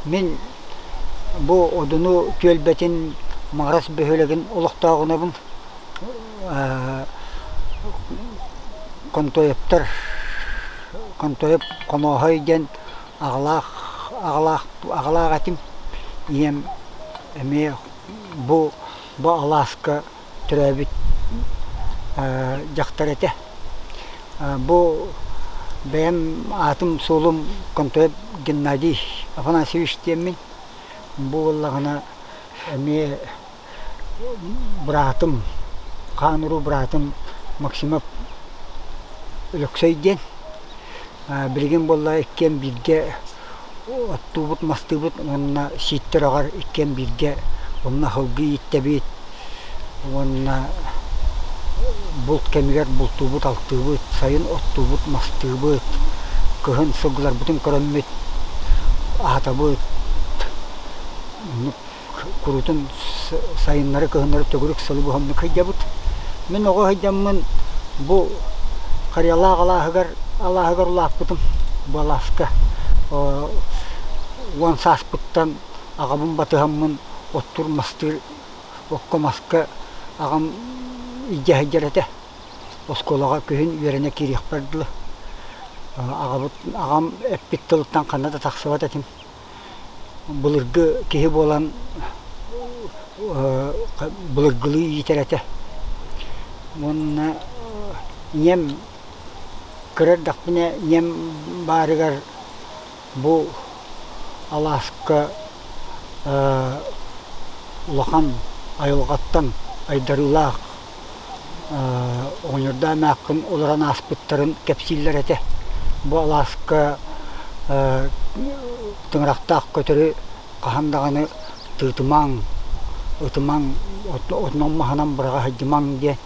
Мин бу Одуну түөлбэтин Маҕарас бөһүөлэгин олохтооҕунабын. Контоевтар Контоев Хонооһой диэн аҕалаах аҕалаах аҕалаах этим. Ийэм эмиэ бу бу алааска төрөөбүт дьахтар этэ. Бу бэйэм аатым-суолум Контоев Геннадий Афанасьевич диэммин. Бу буоллаҕына эмиэ быраатым, хаан уруу быраатым Максимов Өлөксөй диэн. Билигин буолла иккиэн бииргэ оттуубут, мастыыбыт уонна сииттэр аҕар иккиэн бииргэ онно сылгы ииттэбит уонна булт кэмигэр бултуубут-алтыыбыт, сайын оттуубут, мастыыбыт, кыһын сылгыларбытын көрөммүт аһатабыт. Оннук куруутун сайыннары-кыһыннары төгүрүк сылы быһа оннук сылдьабыт. Мин оҕо сылдьаммын бу Харыйалаах алааһыгар алааһыгар улааппытым. Бу алааска 10 сааспыттан аҕабын батыһаммын оттуур-мастыыр окко-маска аҕам илдьэ сылдьар этэ. Оскуолаҕа күһүн үөрэнэ киириэхпэр дылы. Аҕабыт аҕам эппит тылыттан ханна да тахсыбат этим. Былыргы киһи буолан былыргылыы иитэр этэ. Уонна ийэм кыра эрдэхпинэ ийэм баарыгар бу алааска улахан айылҕаттан айдарыылаах оҕонньордоох эмээххин олорон ааспыттарын кэпсииллэр этэ. Бу алааска тыҥырахтаах көтөрү хаһан даҕаны тыытымаҥ, ытымаҥ, отунан-маһынан быраҕа сылдьымаҥ диэн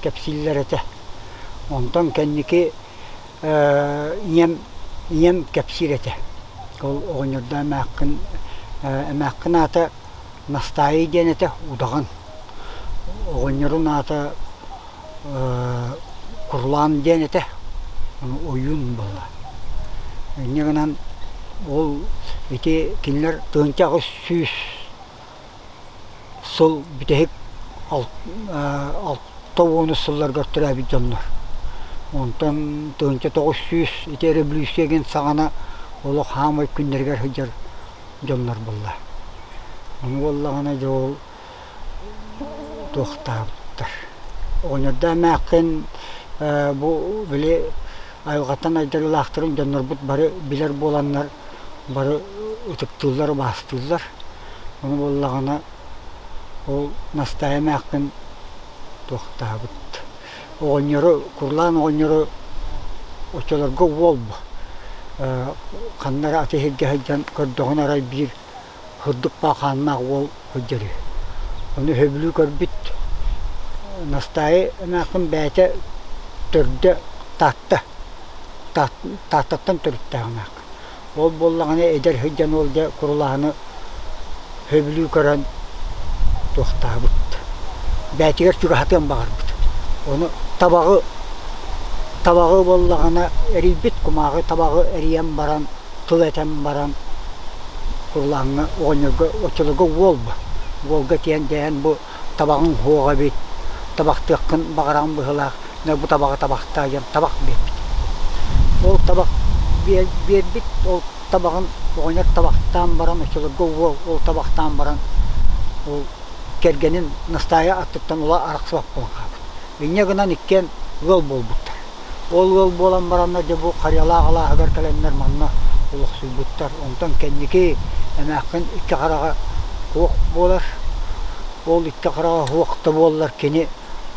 кэпсииллэр этэ. Онтон кэнники ийэм ийэм кэпсиир этэ. Ол оҕонньордоох эмээххин эмээххин аата Настаайа диэн этэ, удаҕан. Оҕонньорун аата Курлаан диэн этэ, ону ойуун буолла. Инньэ гынан ол ити кинилэр 1800 сыл бүтэһик 60 сылларыгар төрөөбүт дьоннор. Онтон 1900 ити өрөбүлүүссүйэ диэн саҕана олох хаамай күннэригэр сылдьар дьоннор буолла. Ону буоллаҕына дьэ ол туохтаабыттар. Оҕонньордоох эмээххин бу били айылҕаттан айдарыылаахтарын дьоннорбут бары билэр буоланнар бары ытыктыыллар, убаастыыллар. Ону буоллаҕына ол Настаайа эмээххин туохтаабыт. Оҕонньору, Курлаан оҕонньору оччолорго уол бу ханна эрэ аты иһиргэ сылдьан көрдөҕүнэ арай биир сырдык хааннаах уол сылдьар үһү. Ону сөбүлүү көрбүт Настаайа эмээхсин бэйэтэ төрдө Таатта Тааттаттан төрүттээх эмээхсин. Ол буоллаҕына эдэр сылдьан уол дьэ курулааһыны сөбүлүү көрөн туохтаабыт. Бэйэтигэр чугаһатыан баҕарбыт. Ону табаҕы табаҕы буоллаҕына эрийбит кумааҕы табаҕы эрийэн баран тыл этэн баран курулааҥҥа оҕонньорго оччолорго уол бу уолга тиийэн дэһэн бу табаҕыҥ суоҕа эбит, табахтыаххын баҕараҕын быһыылаах, бу табаҕы табахтаа диэн табах биэрбит. Ол табах биэрбит, ол табаҕын оҕонньор табахтаан баран, оччолорго уол ол табахтаан баран ол кэргэнин Настаайа аттыттан ыла арахсыбат буолан хаалбыт. Инньэ гынан иккиэн ыал буолбуттар. Ол ыал буолан бараннар дьэ бу Харыйалаах алааһыгар кэлэннэр манна олохсуйбуттар. Онтон кэнники эмээххин икки хараҕа суох буолар. Ол икки хараҕа суох да буоллар кини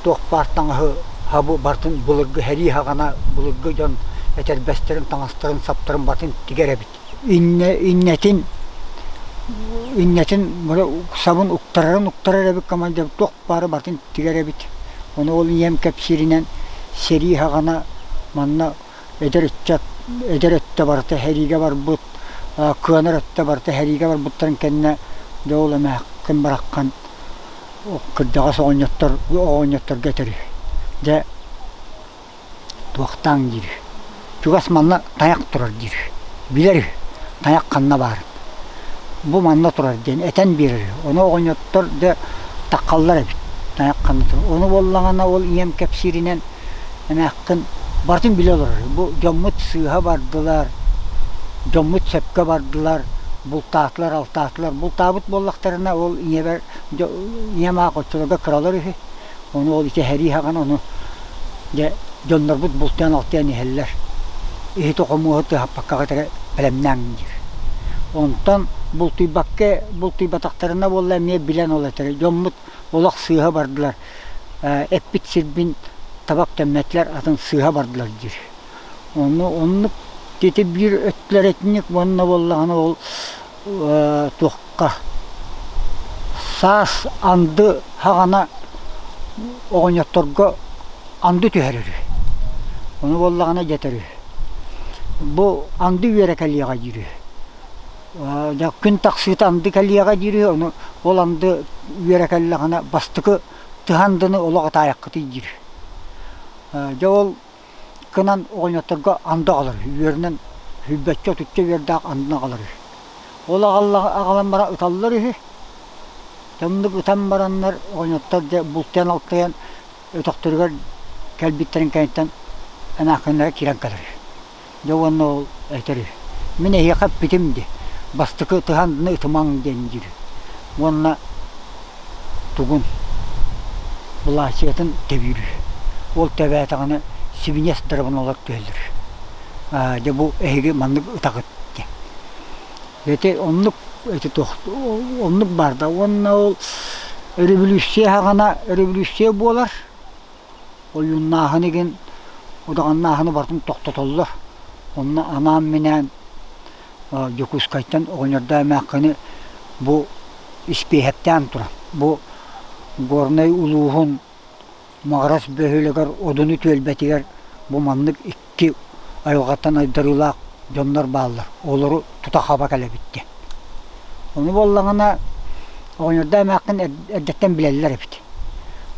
туох баар таҥаһы хабы барытын былыргы сэрии саҕана былыргы дьон этэрбэстэрин, таҥастарын, саптарын барытын тигэр эбит. Иннэ иннэтин иннэтин сабын уктарарын уктарар эбит командир туох баары барытын тигэр эбит. Ону ол ийэм кэпсииринэн сэрии саҕана манна эдэр ыччат эдэр өттө барыта сэриигэ барбыт, кыанар өттө барыта сэриигэ барбыттарын кэннэ дьэ ол эмээххин бараххан кырдьаҕас оҕонньоттор оҕонньотторго этэр үһү. Дьэ туохтааҥ диир үһү. Чугас манна тайах турар диир үһү. Билэр үһү тайах ханна баарын. Бу манна турар диэн этэн биэрэр. Ону оҕонньоттор дьэ таххаллар эбит. Тайах ханна турар. Ону буоллаҕына ол ийэм кэпсииринэн эмээххин барытын билэ олорор. Бу дьоммут сыыһа бардылар, дьоммут сөпкө бардылар, бултаатылар, алтаатылар. Бултаабыт буоллахтарына ол ийэбэр ийэм аах оччолорго кыралар үһү. Ону ол ити сэрии саҕана ону дьэ дьоннорбут бултаан-алтыйан иһэллэр. Иһити-хомуоһу тыаһаппаккаҕыт эрэ бэлэмнээҥ диир. Онтон бултуйбакка бултуйбатахтарына буолла эмиэ билэн ол этэрэ. Дьоммут олох сыыһа бардылар. Эппит сирбин табах тэммэтилэр, атын сыыһа бардылар диир. Ону оннук ити биир өттүлэр этинник уонна буоллаҕына ол туохха саас анды хаҕана оҕонньотторго анды түһэр үһү. Ону буоллаҕына дьэтэр үһү. Бу анды үөрэ кэлиэҕэ диир үһү. Дьэ күн тахсыыта анды кэлиэҕэ диир үһү, ону ол анды үөрэ кэллэҕинэ бастакы тыһа андыны олох атаайаххытый диир үһү. Дьэ ол гынан оҕонньотторго анды аҕалар үһү, үөрүнэн сүүрбэччэ отучча үөрдээх андыны аҕалар үһү. Ол аҕалан баран ыталлар үһү. Оннук ытан бараннар оҕонньоттор дьэ бултуйан-алтыйан өтөхтөрүгэр кэлбиттэрин кэнниттэн эмээхсиннэрэ киирэн кэлэр үһү. Дьэ уонна ол этэр үһү: «Мин эһиэхэ эппитим дии, бастакы ытыһан ытымаҥ диэн диир үһү. Уонна тугун былаачыйатын тэбиир үһү. Ол тэбээтэҕинэ сибиньэс дарабыналар түһэллэр үһү. Аа дьэ бу эһиги маннык ытаҕыт диэн. Ити оннук ити туох оннук баар да уонна ол өрөбүлүүссүйэ саҕана өрөбүлүүссүйэ буолар. Ойууннааһын игин удаҕаннааһыны барытын тохтотоллор. Онно анаан-минээн Дьокуускайтан оҕонньордоох эмээххини бу испииһэктээн туран, бу Горнай улууһун Маҕарас бөһүөлэгэр Одуну түөлбэтигэр бу маннык икки айылҕаттан айдарыылаах дьоннор бааллар, олору тута-хаба кэлэбит диэн. Ону буоллаҕына оҕонньордоох эмээххин эрдэттэн билэллэр эбит.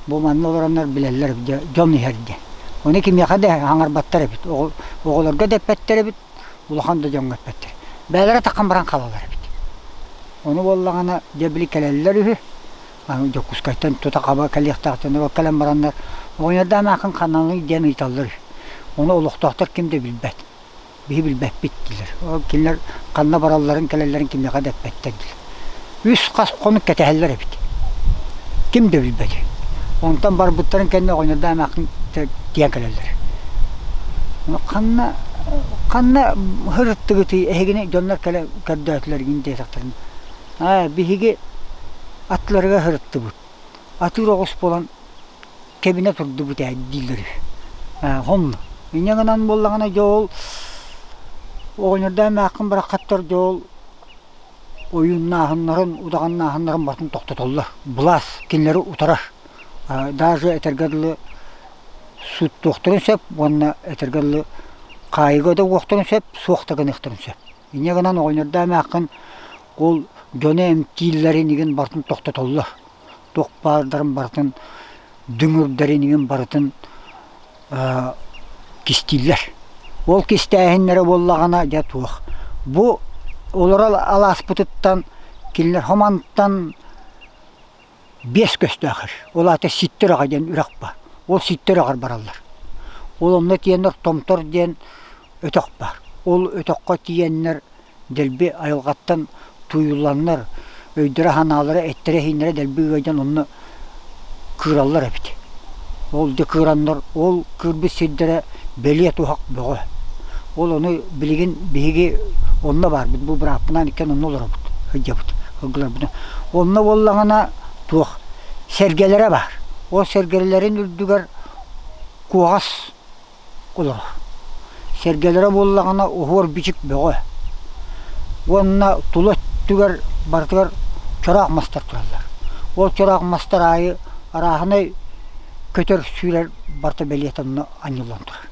Бу манна олороннор билэллэр эбит, дьон иһэр диэн. Ону кимиэхэ да хаҥарбаттар эбит, оҕолорго да эппэттэр эбит, улахан да дьоҥҥо эппэттэр. Бэйэлэрэ таххан баран хаалаллар эбит. Ону буоллаҕына дьэ били кэлэллэр үһү, Дьокуускайтан тута-хаба кэлиэхтээх дьоннор кэлэн бараннар оҕонньордоох эмээххин ханнаный диэн ыйыталлар үһү. Ону олохтоохтор ким да билбэт. Биһи билбэппит дииллэр. Ол кинилэр ханна баралларын, кэлэллэрин кимиэхэ да эппэттэр дииллэр. Үс хас хонук кэтэһэллэр эбит. Ким да билбэт. Онтон барбыттарын кэннэ оҕонньордоох эмээххин тиийэн кэлэллэр. Ханна ханна сырыттыгытый эһигини дьоннор кэлэн көрдөөтүлэр гин диэтэхтэринэ Аа, биһиги аттыларыгар сырыттыбыт. Атыыр оҕус буолан кэбинэ турдубут ээ дииллэр үһү. Ээ, хонно. Инньэ гынан буоллаҕына дьэ ол оҕонньордоох эмээххин бараххаттар дьэ ол ойууннааһыннарын, удаҕаннааһыннарын барытын тохтотоллор. Былаас кинилэри утарар. Даже этэргэ дылы сууттуохтарын сөп уонна этэргэ дылы хаайыыга да угуохтарын сөп, суох да гыныахтарын сөп. Инньэ гынан оҕонньордоох эмээххин ол дьону эмтииллэрин игин барытын тохтотоллор. Туох баардарын барытын дүҥүрдэрин игин барытын кистииллэр. Ол кистээһиннэрэ буоллаҕына дьэ туох. Бу олорор алааспытыттан кинилэр хомантан биэс көстөөх эр. Ол аата Ситтэр аҕа диэн үрэх баар. Ол Ситтэр үрэҕэр бараллар. Ол онно тиийэннэр Томтор диэн өтөх баар. Ол өтөххө тиийэннэр дэлби айылҕаттан тууйулланнар, өйдөрө-санаалара, эттэрэ-сииннэрэ дэлби ыалдьан онно кыыраллар эбит. Ол дьэ кыыраннар, ол кыырбыт сирдэрэ бэлиэ туһах бөҕө. Ол ону билигин биһиги онно баарбыт, бу бырааппынаан иккиэн онно олоробут, сылдьабыт, сылгыларбытын. Онно буоллаҕына туох сэргэлэрэ баар. Ол сэргэлэрин үрдүгэр куоҕас олорор. Сэргэлэрэ буоллаҕына оһуор бичик бөҕө. Уонна тула өттүгэр барытыгар чороох мастар тураллар. Ол чороох мастар аайы арааһынай көтөр сүүрэр барыта бэлиэтэ онно анньыллан турар.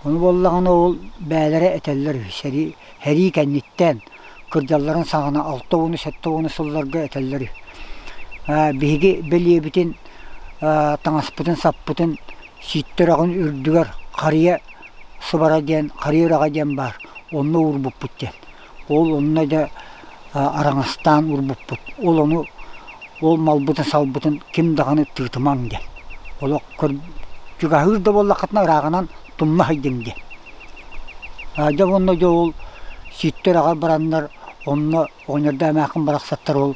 Ону буоллаҕына ол бээлэрэ этэллэр үһү сэрии сэрии кэнниттэн кырдьалларын саҕана алта уону сэттэ уону сылларга этэллэр үһү. Биһиги бэлиэбитин таҥаспытын-саппытын Сииттэ үрэҕин үрдүгэр Харыйа сыбара диэн, Харыйа үрэҕэ диэн баар, онно уурбуппут диэн. Ол онно дьэ Араҥастаан уурбуппут. Ол ону ол малбытын-салбытын ким даҕаны тыытымаҥ диэн. Олох чугаһыыр да буоллаххытына ырааҕынан тумна сылдьыҥ диэн. Дьэ уонна дьэ ол сииттэр аҕай бараннар онно оҕонньордоох эмээххин барахсаттар ол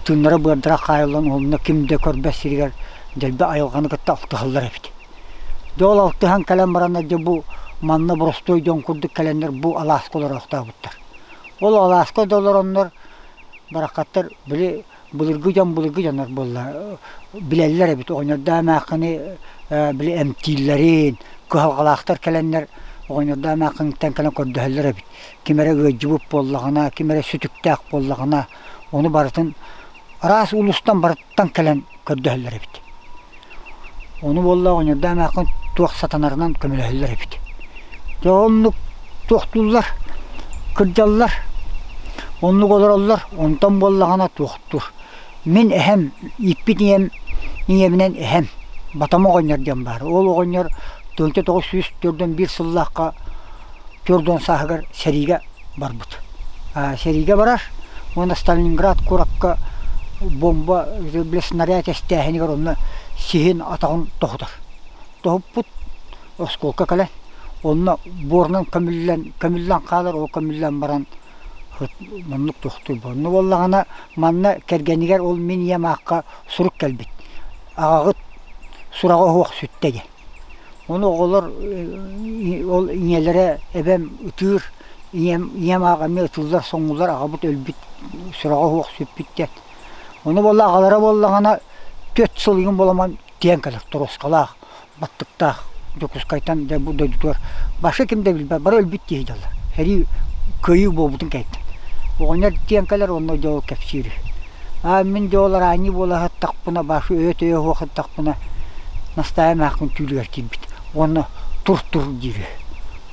тыыннара-быардара хаайыллан онно ким да көрбөт сиригэр дэлби айылҕаны кытта алтыһаллар эбит. Дьэ ол алтыһан кэлэн бараннар дьэ бу манна боростуой дьон курдук кэлэннэр бу алааска олороохтообуттар. Ол алааска да олороннор бараххаттар били былыргы дьон былыргы дьоннор буолла билэллэр эбит оҕонньордоох эмээххини били эмтииллэрин кыһалҕалаахтар кэлэннэр оҕонньордоох эмээххиниттэн кэлэн көрдөһөллөр эбит ким эрэ ыалдьыбыт буоллаҕына ким эрэ сүтүктээх буоллаҕына ону барытын араас улуустан барыттан кэлэн көрдөһөллөр эбит Ону буолла оҕонньордоох эмээххин туох сатанарынан көмөлөһөллөр эбит. Дьэ оннук туохтууллар, кырдьаллар, оннук олороллор, онтон буоллаҕына туохтуур. Мин эһэм, ииппит ийэм ийэбинэн эһэм Батама оҕонньор диэн баар. Ол оҕонньор 1941 сыллаахха 40 сааһыгар сэриигэ барбыт. Сэриигэ барар уонна Сталинград куоракка бомба били снаряд эстээһинигэр онно сиһин атаҕын тоһутар. Тоһуппут оскуолка кэлэн онно буорунан көмүллэн көмүллэн хаалар, ол көмүллэн баран маннык тохтуур. Онно буоллаҕына манна кэргэнигэр ол мин ийэм аахха сурук кэлбит. Аҕаҕыт сураҕа суох сүттэ диэн. Ону оҕолор ол ийэлэрэ эбэм ытыыр, ийэм ийэм аах эмиэ ытыыллар, соҥууллар, аҕабыт өлбүт, сураҕа суох сүппүт диэн. Ону буолла аҕалара буоллаҕына түөрт сыл игин буоламан тиийэн кэлэр торуоскалаах, баттыктаах Дьокуускайтан дьэ бу дойдутугар башы ким да билбэт, бары өлбүт киһи дьаллар. Сэрии кыайыы буолбутун кэнниттэн. Оҕонньор тиийэн кэлэр уонна дьэ ол кэпсиир үһү. Аа мин дьэ ол араанньы буола сыттахпына, башы өйө-төйө суох сыттахпына, Настаайа эмээххин түүлүгэр киирбит уонна тур-тур диир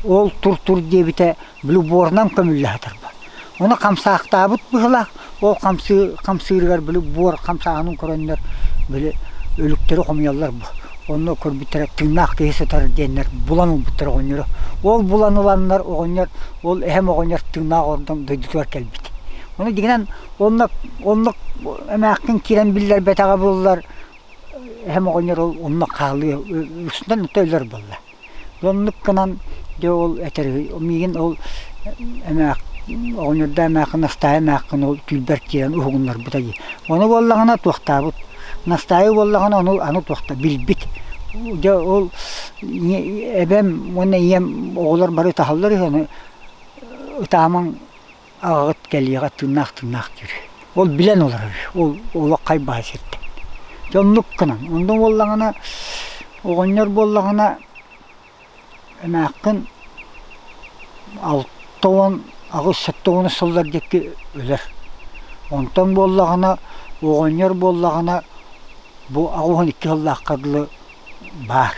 үһү. Ол тур-тур диэбитэ били буорунан көмүллэ сытарбар. Ону хамсаахтаабыт быһыылаах, ол хамсыы хамсыырыгар били буор хамсааһынын көрөннөр били өлүктэри хомуйаллар бу. Онно көрбүттэрэ тыыннаах киһи сытар диэннэр булан ылбыттар оҕонньору. Ол булан ыланнар оҕонньор ол эһэм оҕонньор тыыннаах ордон дойдутугар кэлбит. Ону дьиҥинэн онно оннук эмээххин киирэн биллэрбэтэҕэ буоллар эһэм оҕонньор ол онно хаалыа устунан өлөр буолла. Оннук гынан дьэ ол этэр миигин ол эмээх оҕонньордоох эмээххин Настаайа эмээххин ол түүлбэр киирэн уһугуннарбыта дии. Ону буоллаҕына туохтаабыт Настаайа буоллаҕына ону аны туохта билбит. Дьэ ол эбэм уонна ийэм оҕолор бары ытаһаллар үһү ону ытаамаҥ аҕаҕыт кэлиэҕэ тыыннаах тыыннаах диир. Ол билэн олорор ол олох хайбаһа сиртэн. Дьэ оннук гынан. Онно буоллаҕына оҕонньор буоллаҕына эмээххин 68 70 сыллар диэки өлөр. Онтон буоллаҕына оҕонньор буоллаҕына бу 82 сыллаахха дылы баар.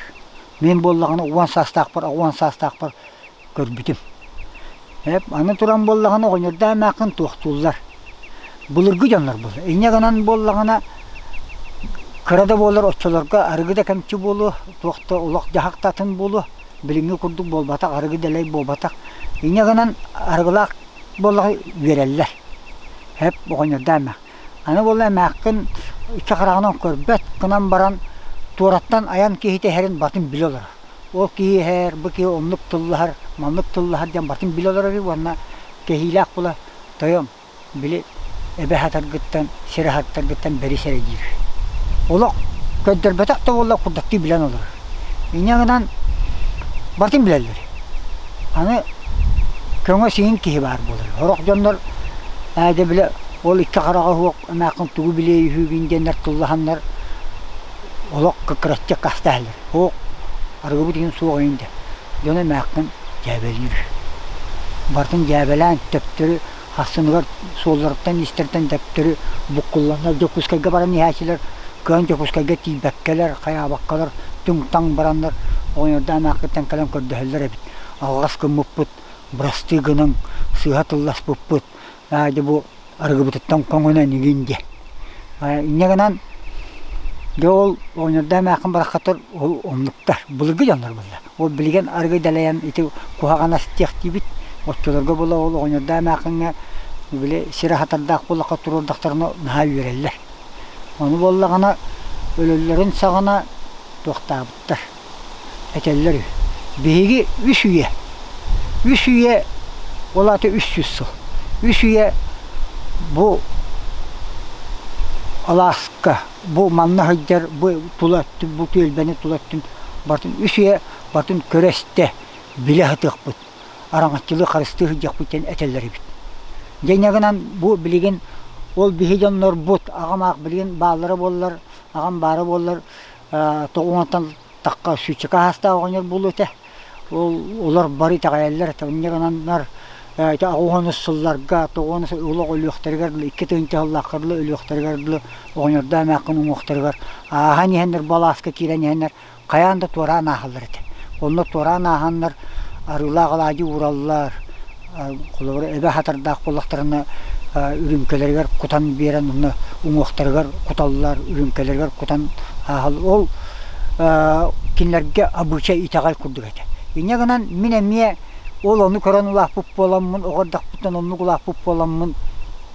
Мин буоллаҕына 10 саастаахпар 80 саастаахпар көрбүтүм. Эп аны туран буоллаҕына оҕонньордоох эмээххин туохтууллар. Былыргы дьоннор буолар. Инньэ гынан буоллаҕына кыра да буоллар оччолорго арыгы да кэмчи буолуо, туох да олох-дьаһах да атын буолуо. Билиҥҥи курдук буолбатах, арыгы дэлэй буолбатах. Инньэ гынан арыгылаах буоллаҕа үөрэллэр. Эп оҕонньордоох эмээх. Аны буолла эмээххин икки хараҕынан көрбөт гынан баран туораттан айан киһитэ иһэрин батын билэ олорор. Ол киһи иһэр, бу киһи оннук тыллаһар, маннык тыллаһар диэн батын билэ олорор үһү уонна кэһиилээх була тойон били эбэ аһатаргыттан, сир аһатаргыттан бэрис эрэ диир. Олох көрдөрбөтөх да буоллар курдаттыы билэн олорор. Инньэ гынан батын билэллэр. Аны көҥө сиҥин киһи баар буолар. Сорох дьоннор ээ дьэ били ол икки хараҕа суох эмээххин тугу билиэй үһүгүн диэннэр тыллаһаннар олох кыккыраччы аккаастаһаллар. Суох, арыгыбыт иһин суох иһин дэ. Дьоно эмээххин дьээбэлиир. Барытын дьээбэлээн төптөрү хассыныгар суолларыттан-иистэртэн төптөрү буккулланнар Дьокуускайга баран иһээччилэр кыайан Дьокуускайга тиийбэккэлэр, хайаабаккалар түҥ-таҥ бараннар оҕонньордоох эмээххиттэн кэлэн көрдөһөллөр эбит. Алҕас гыммыппыт, бырастыы гыныҥ, сыыһа тылласпыппыт, аа дьэ бу арыгыбытыттан көҥөнөн игин диэн. Инньэ гынан дьэ ол оҕонньордоох эмээххин бараххаттар ол оннуктар, былыргы дьоннор буолла. Ол билигин арыгы дэлэйэн ити куһаҕан ас диэхтиибит. Оччолорго була ол оҕонньордоох эмээххиҥҥэ. Били сир аһатардаах буоллахха туруордахтарына наһаа үөрэллэр. Ону буоллаҕына өлөллөрүн саҕана туохтаабыттар. Этэллэр үһү. Биһиги үс үйэ, үс үйэ ол аата 300 сыл. Үс үйэ бу алааска, бу манна сылдьар, бу тула өттүн, бу түөлбэни тула өттүн барытын үс үйэ барытын көрө-истэ, билэ сатыахпыт. Араҥаччылыы харыстыы сылдьыахпыт диэн этэллэр эбит. Дьэ инньэ гынан бу билигин ол биһи дьоннорбут аҕам аах билигин бааллара буоллар, аҕам баара буоллар тоҕуонтан тахха сүүччэкэ аһастаах оҕонньор буолуо этэ. Ол олор бары итэҕэйэллэр этэ. Инньэ гынаннар ити аҕыс сылларга тоҕуонус олох өлүөхтэригэр дылы икки тыһыынча сыллаахха дылы өлүөхтэригэр дылы оҕонньордоох эмээххин уҥуохтарыгар ааһан иһэннэр бу алааска киирэн иһэннэр хайаан да туораан ааһаллар этэ. Онно туораан ааһаннар арыылаах алаадьы уураллар, холобура эбэ хатардаах буоллахтарына үрүүмкэлэригэр кутан биэрэн онно уҥуохтарыгар куталлар, үрүүмкэлэригэр кутан ааһаллар. Ол кинилэргэ обычай итэҕэл курдук этэ. Инньэ гынан мин эмиэ ол ону көрөн улааппыт буоламмын, оҕо эрдэхпиттэн оннук улааппыт буоламмын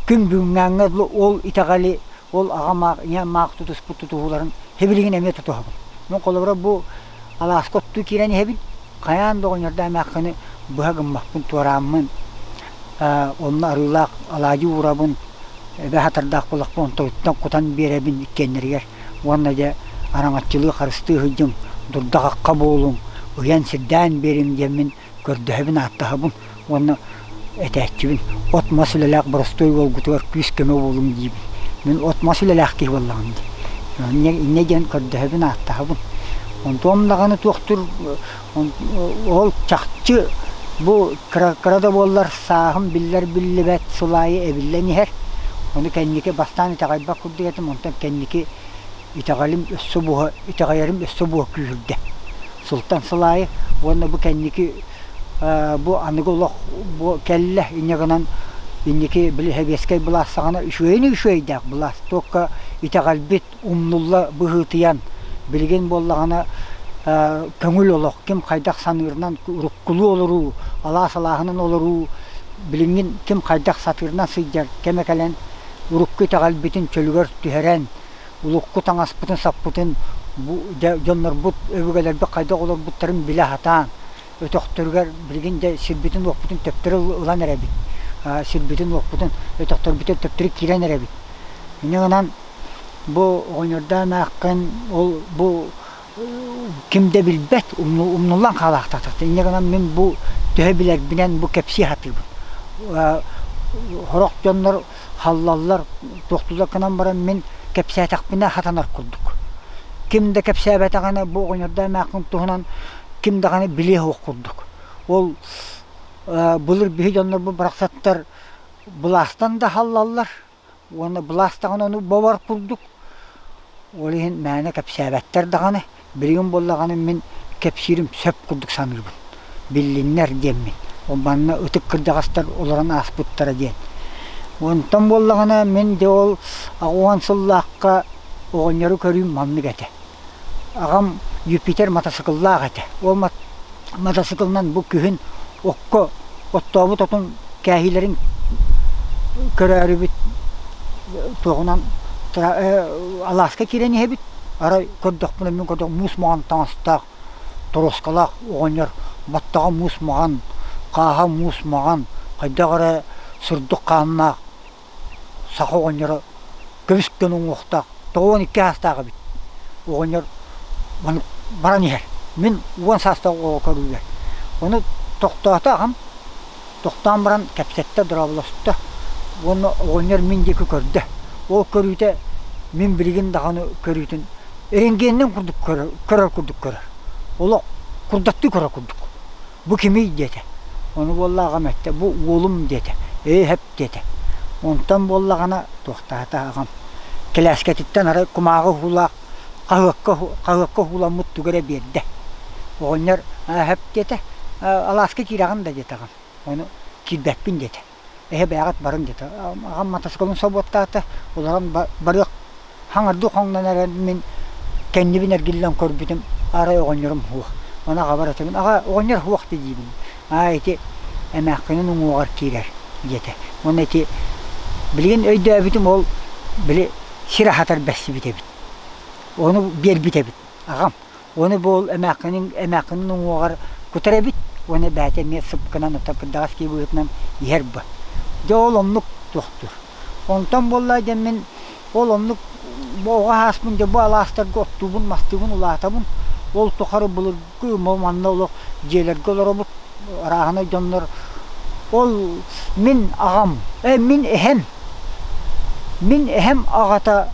күн бүгүҥҥээҥҥэ дылы ол итэҕэли ол аҕам аах, ийэм аах тутуспут тутуһууларын сибилигин эмиэ тутуһабын. Мин холобура бу алааска оттуу киирэн иһэбин, хайаан да оҕонньордоох эмээххини быһа гыммаппын, туорааммын, онно арыылаах алаадьы уурабын, эбэ хатардаах буоллахпын онтуттан кутан биэрэбин иккиэннэригэр уонна дьэ араҥаччылыы харыстыы сылдьыҥ, дурда-хахха буолуҥ, ыйан-сирдээн биэриҥ диэммин көрдөһөбүн, ааттаһабын уонна этээччибин от-мас үлэлээх боростуой уолгутугар күүс-көмө буолуҥ диибин. Мин от-мас үлэлээх киһи буоллаҕым дии. Инньэ, инньэ диэн көрдөһөбүн, ааттаһабын. Онтуом даҕаны туохтур ол чахчы бу кыра, кыра да буоллар сааһым биллэр-биллибэт сыл аайы эбиллэн иһэр. Ону кэнники бастаан итэҕэйбэт курдук этим, онтон кэнники итэҕэлим өссө буһа, итэҕэйэрим өссө буһа күүһүрдэ. Сылтан сыл аайы уонна бу кэнники бу аныгы олох бу кэллэ инньэ гынан инники били сэбиэскэй былаас саҕана үчүгэйин үчүгэйдээх былаас туохха итэҕэлбит умнулла быһыытыйан билигин буоллаҕына көҥүл олох ким хайдах саныырынан уруккулуу олоруу алаас алааһынан олоруу билиҥҥин ким хайдах сатыырынан сылдьар кэмэ кэлэн урукку итэҕэлбитин чөлүгэр түһэрэн Улукку таҥаспытын-саппытын бу дьоннорбут, өбүгэлэрбит хайдах олорбуттарын билэ сатаан, өтөхтөрүгэр билигин дьэ сирбитин-уоппутун төптөрү ылан эрэбит. Сирбитин-уоппутун, өтөхтөрбүтүн төптөрү киирэн эрэбит. Инньэ гынан бу оҕонньордоон ааххын ол бу ким да билбэт, умнуллан хаалаахтаатахта. Инньэ гынан мин бу төһө билэрбинэн бу кэпсии сатыыбын. Сорох дьоннор халлаллар, туохтуулар гынан баран мин кэпсээтэхпинэ хатанар курдук. Ким да кэпсээбэтэҕинэ бу оҕонньордоох эмээххин туһунан ким даҕаны билиэ суох курдук. Ол былыр биһи дьоннорбут барахсаттар былаастан да халлаллар уонна былаас даҕаны ону бобор курдук. Ол иһин мээнэ кэпсээбэттэр даҕаны. Билигин буоллаҕына мин кэпсиирим сөп курдук саныыбын. Биллиннэр диэммин. Ол манна ытык кырдьаҕастар олорон ааспыттара диэн. Онтон буоллаҕына мин дьэ ол 80 сыллаахха оҕонньору көрүүм маннык этэ. Аҕам Юпитер матасыкыллаах этэ. Ол матасыкылынан бу күһүн окко оттообут отун кээһиилэрин көрөөрүбүт туоҕунан алааска киирэн иһэбит. Арай көрдөхпүнэ мин көрдөх муус маҥан таҥастаах, торуоскалаах оҕонньор баттаҕа муус маҥан, хааһа муус маҥан, хайдах эрэ сырдык хааннаах саха оҕонньоро көмүс гына уҥуохтаах, 92 саастаах эбит. Оҕонньор маннык баран иһэр. Мин 10 саастаах оҕо көрүүбэр. Ону тохтоото аҕам, тохтоон баран кэпсэттэ, дорооболосто уонна оҕонньор мин диэки көрдө. Ол көрүүтэ мин билигин даҕаны көрүүтүн рентгенинэн курдук көрөр, көрөр курдук көрөр. Олох курдаттыы көрөр курдук. Бу кимий диэтэ. Ону буолла аҕам эттэ, бу уолум диэтэ. Ээ сөп диэтэ. Онтон буоллаҕына туохтаата аҕам кэлээскэтиттэн арай кумааҕы уһуулаах хаһыакка хаһыакка уһууламмыт тугу эрэ биэрдэ. Оҕонньор ээ сөп диэтэ. Алааска киирэҕин да диэтэ аҕам. Ону киирбэппин диэтэ. Эһэ бэйэҕит барыҥ диэтэ. Аҕам матасыкылын собуоттаата. Олорон барыах хаҥардыы хоҥнон эрэн мин кэннибин эргиллэн көрбүтүм арай оҕонньорум суох. Ону аҕабар этэбин, аҕа оҕонньор суох дии диибин. Аа ити эмээххинин уҥуоҕар киирэр диэтэ. Уонна ити Билигин өйдөөбүтүм ол били сир аһатар бэссибит эбит. Ону биэрбит эбит аҕам. Ону бу ол эмээххинин эмээххинин уҥуоҕар кутар эбит уонна бэйэтэ эмиэ сыпкынан оттон кырдаҕас киһи быһыытынан иһэр бу. Дьэ ол оннук туохтуур. Онтон буолла дьэ мин ол оннук бу оҕо ааспын дьэ бу алаастарга оттуубун, мастыыбын, улаатабын. Ол тухары былыргы манна олох дьиэлэргэ олоробут, арааһынай дьоннор. Ол мин аҕам, э мин эһэм, мин эһэм аҕата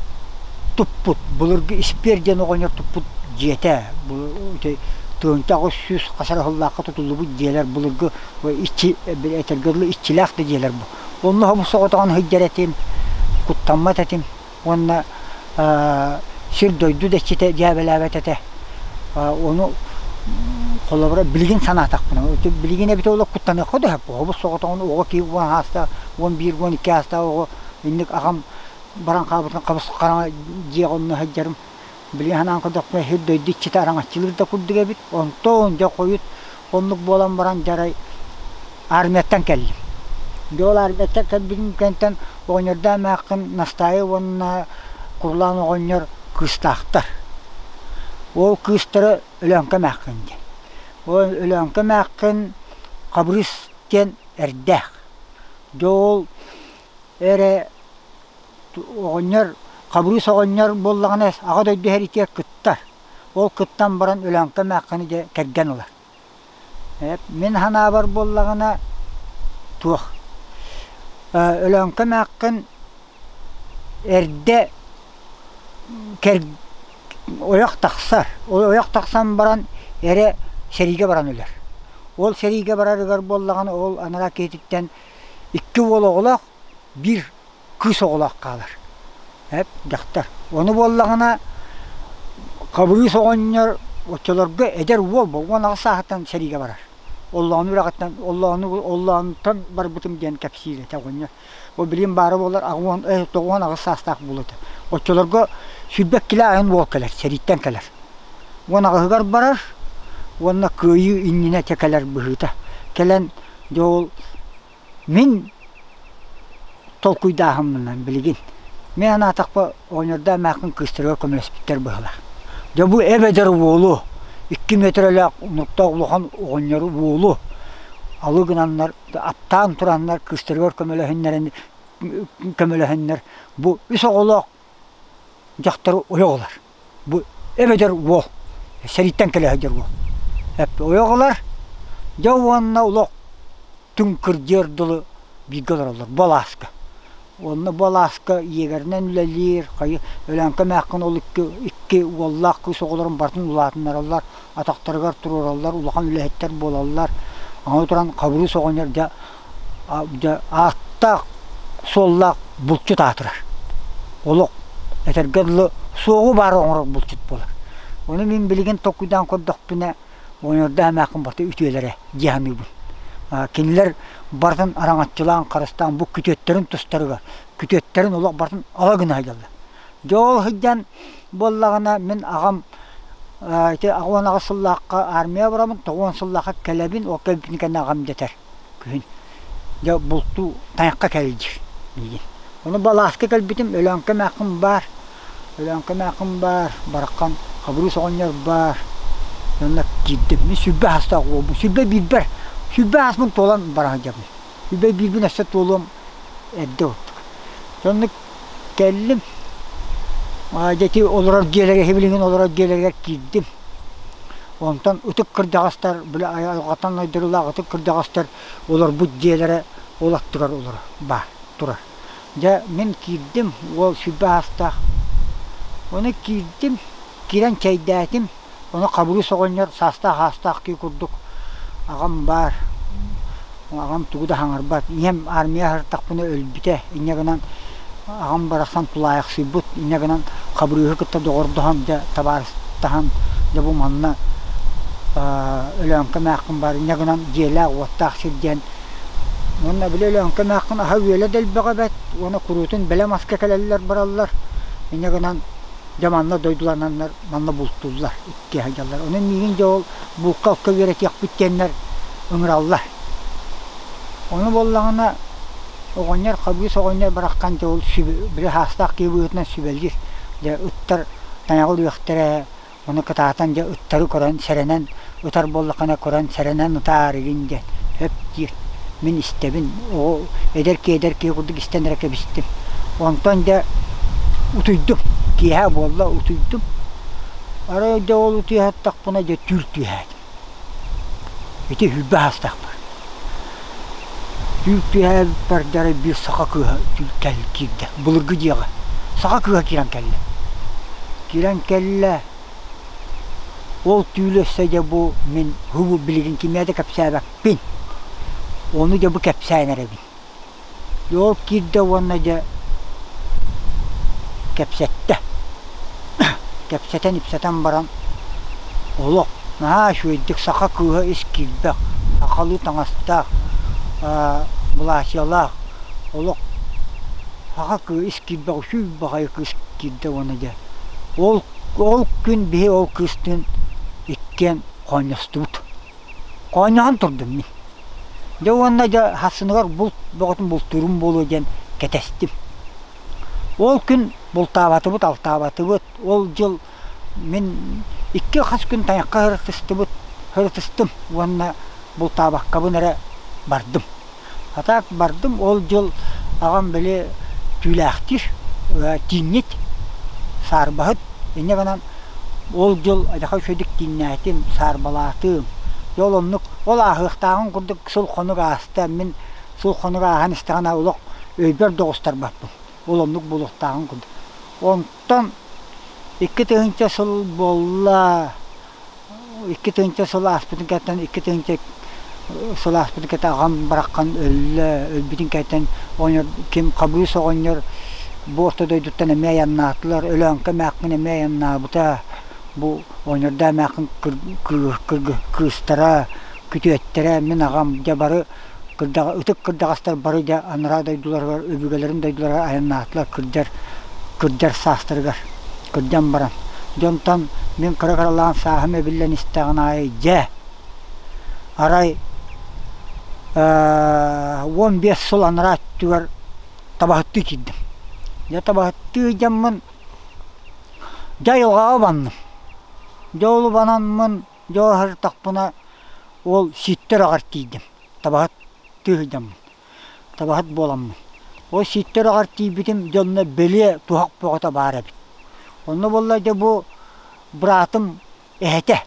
туппут, былыргы Испиэр диэн оҕонньор туппут дьиэтэ. Ити 1800 хас эрэ сыллаахха тутуллубут дьиэлэр былыргы иччи этэргэ дылы иччилээх да дьиэлэр бу. Онно хобус соҕотоҕун сылдьар этим, куттаммат этим уонна сир-дойду да иччитэ дьээбэлээбэт этэ. Ону холобура билигин санаатахпына, билигин эбитэ олох куттаныахха да сөп. Хобус соҕотоҕун оҕо киһи уон аастаах, 11, 12 аастаах оҕо инник аҕам баран хаалбытын хабыс хараҥа дьиэҕэ онно сылдьарым. Билигин санаан көрдөхпүнэ сир-дойду иччитэ араҥаччылыыр да курдук эбит. Онтон дьэ хойут оннук буолан баран дьарай армияттан кэллим. Дьэ ол армияттан кэлбитим кэнниттэн оҕонньордоох эмээххин Настаайа уонна Курлаан оҕонньор кыыстаахтар. Ол кыыстара Өлөөҥкө эмээххин диэн. Ол Өлөөҥкө эмээххин Хабырыыс диэн эрдээх. Дьэ ол эрэ оҕонньор Хабырыыс оҕонньор буоллаҕына Аҕа дойду сэриитигэр кыттар. Ол кыттан баран Өлөөҥкө эмээххини дьэ кэргэн ылар. Мин санаабар буоллаҕына туох Өлөөҥкө эмээххин эрдэ ойох тахсар. Ойох тахсан баран эрэ сэриигэ баран өлөр. Ол сэриигэ барарыгар буоллаҕына ол анараа киһититтэн икки уол оҕолоох, биир кыыс оҕолоох хаалар. Эп дьахтар. Ону буоллаҕына Хабырыыс оҕонньор оччолорго эдэр уол 18 сааһыттан сэриигэ барар. Оллоону үрэҕиттэн оллоону оллоонтон барбытым диэн кэпсиир этэ оҕонньор. Ол билигин баара буоллар 98 саастаах буолуо этэ. Оччолорго 22 айан уол кэлэр, сэрииттэн кэлэр. 18-ыгар барар уонна кыайыы иннинэ этэ кэлэр быһыыта. Кэлэн дьэ ол Мин толкуйдааһыммынан билигин мин анаатахпа оҕонньордоох эмээххин кыыстарыгар көмөлөспүттэр быһыылаах. Дьэ бу эбэдэр уолу 2 миэтэрэлээх унуктаах улахан оҕонньору уолу алы гынаннар аптаан тураннар кыыстарыгар көмөлөһүннэрэн көмөлөһөннөр бу үс оҕолоох дьахтары ойох ылар. Бу эбэтэр уол сэрииттэн кэлэ сылдьар уол. Ойох ылар дьэ уонна олох түҥ кырдьыар дылы бииргэ олороллор бу алааска. Уонна бу алааска иэгэринэн үлэлиир, хайы Өлөөҥкө эмээххин ол икки икки уоллаах кыыс оҕолорун барытын улаатыннараллар, атахтарыгар туруораллар, улахан үлэһиттэр буолаллар. Аны туран Хабырыыс оҕонньор дьэ дьэ ааттаах суоллаах булчут аатырар. Олох этэргэ дылы суоҕу баары оҥорор булчут буолар. Ону мин билигин толкуйдаан көрдөхпүнэ Оҕонньордоох эмээххин барыта үтүөлэрэ дии саныыбын. Кинилэр барытын араҥаччылаан, харыстаан бу күтүөттэрин тустарыгар, күтүөттэрин олох барытын ала гына сылдьаллар. Дьэ ол сылдьан буоллаҕына мин аҕам ити 18 сыллаахха армия барабын, 90 сыллаахха кэлэбин, ол кэлбитин кэннэ аҕам дэтэр күһүн. Дьэ бултуу тайахха кэл диир миигин. Ону балааска кэлбитим Өлөөҥкө эмээххин баар, Өлөөҥкө эмээххин баар, бараххан Хабырыыс оҕонньор баар. Онно киирдим. Мин 20 аастаах уолбун. 21-бэр, 20 ааспын туолан бара сылдьабын. 21-бин өссө туолуом эрдэ курдук. Соннук кэллим. Дьэ ити олорор дьиэлэргэ, билигин олорор дьиэлэригэр киирдим. Онтон ытык кырдьаҕастар, били айылҕаттан айдарыылаах ытык кырдьаҕастар олорбут дьиэлэрэ ол аттыгар олорор, баар, турар. Дьэ, мин киирдим, уол 20 аастаах. Ону киирдим, киирэн чэйдээтим. Ону Хабырыыс оҕонньор саастаах-аастаах киһи курдук аҕам баар, аҕам тугу да саҥарбат. Ийэм армия аһартахпына өлбүтэ. Инньэ гынан аҕам барахсан тулаайахсыйбыт. Инньэ гынан Хабырыыһы кытта доҕордоһон, дьэ табаарыстаһан, дьэ бу манна Өлөөҥкө эмээххин баар. Инньэ гынан дьиэлээх-уоттаах сир диэн Уонна били Өлөөҥкө эмээххин аһа-үөлэ да элбэх эбэт уонна куруутун бэлэм аска кэлэллэр-бараллар. Инньэ гынан дьэ манна дойдулананнар манна бултууллар, икки сылдьаллар. Онон миигин дьэ ол булка-алка үөрэтиэхпит диэннэр ыҥыраллар. Ону буоллаҕына Оҕонньор Хабыыс оҕонньор бараххан дьэ ол били саастаах киһи быһыытынан сүбэлиир. Дьэ ыттар тайаҕы үрүөхтэрэ, ону кытаатан дьэ ыттары көрөн сэрэнэн ытар буоллаххына көрөн сэрэнэн ытаар игин диэн сөп диир. Мин истэбин, оҕо эдэр киһи эдэр киһи курдук истэн эрэ кэбистим. Онтон дьэ утуйдум. Киэһэ буолла утуйдум. Арай дьэ ол утуйа сыттахпына дьэ түүл түһээтим. Ити сүүрбэ саастаахпар. Түүл түһээбиппэр дьэ биир саха кыыһа түүл киирдэ. Былыргы дьиэҕэ. Саха кыыһа киирэн кэллэ. Киирэн кэллэ. Ол түүл өссө дьэ бу мин һубу билигин кимиэхэ да кэпсээбэппин. Ону дьэ бу кэпсээн эрэбин. Ол киирдэ уонна дьэ кэпсэттэ. Кэпсэтэн-ипсэтэн баран олох наһаа үчүгэйдик саха кыыһа ис киирбэх, сахалыы таҥастаах, былаачыйалаах олох саха кыыһа ис киирбэх үчүгэй баҕайы кыыс киирдэ уонна дьэ ол ол күн биһи ол кыыстыын иккиэн хоонньостубут. Хоонньоһон турдум мин. Дьэ уонна дьэ сарсыныгар булт бөҕөтүн бултуурум буолуо диэн кэтэстим. Ол күн бултаабатыбыт, алтаабатыбыт. Ол дьыл мин икки хас күн тайахха ырытыстыбыт, ырытыстым уонна бултаабаккабын эрэ бардым. А так бардым, ол дьыл аҕам били түүлээхтиир, тииҥньит, саарбаһыт. Инньэ гынан ол дьыл адьаха үчүгэйдик тииҥнээтим, саарбалаатым. Дьэ ол оннук, ол ааһыахтааҕын курдук сыл-хонук ааста. Мин сыл-хонук ааһан истэҕинэ олох өйбөр да оҕустарбаппын. Ол оннук буолуохтааҕын курдук. Онтон 2000 сыл буолла 2000 сыл ааспытын кэнниттэн 2000 сыл ааспытын кэнниттэн аҕам бараххан өллө, өлбүтүн кэнниттэн оҕонньор ким Хабыыс оҕонньор бу орто дойдуттан эмиэ айаннаатылар, Өлөөҥкө эмээххин эмиэ айаннаабыта, бу оҕонньордоох эмээххин кыыстара, күтүөттэрэ, мин аҕам дьэ бары ытык кырдьаҕастар бары дьэ анараа дойдуларыгар, өбүгэлэрин дойдуларыгар айаннаатылар кырдьар, кырдьар саастарыгар кырдьан баран. Дьонтон мин кыра-кыралаан сааһым эбиллэн истэҕин аайы дьэ, арай 15 сыл анараа өттүгэр табаһыттыы киирдим. Дьэ табаһыттыы дьаммын дьэ айылҕаҕа убанным. Дьэ ол убанаммын Дьэ ол сырыттахпына ол ситтэр аҕар тиийдим, табаһыт тыыһыйдаммын, табаһыт буоламмын. Ол ситтэр аҕар тиийбитим дьэ онно бэлиэ туһах бөҕөтө баар эбит. Онно буолла дьэ бу быраатым эһэтэ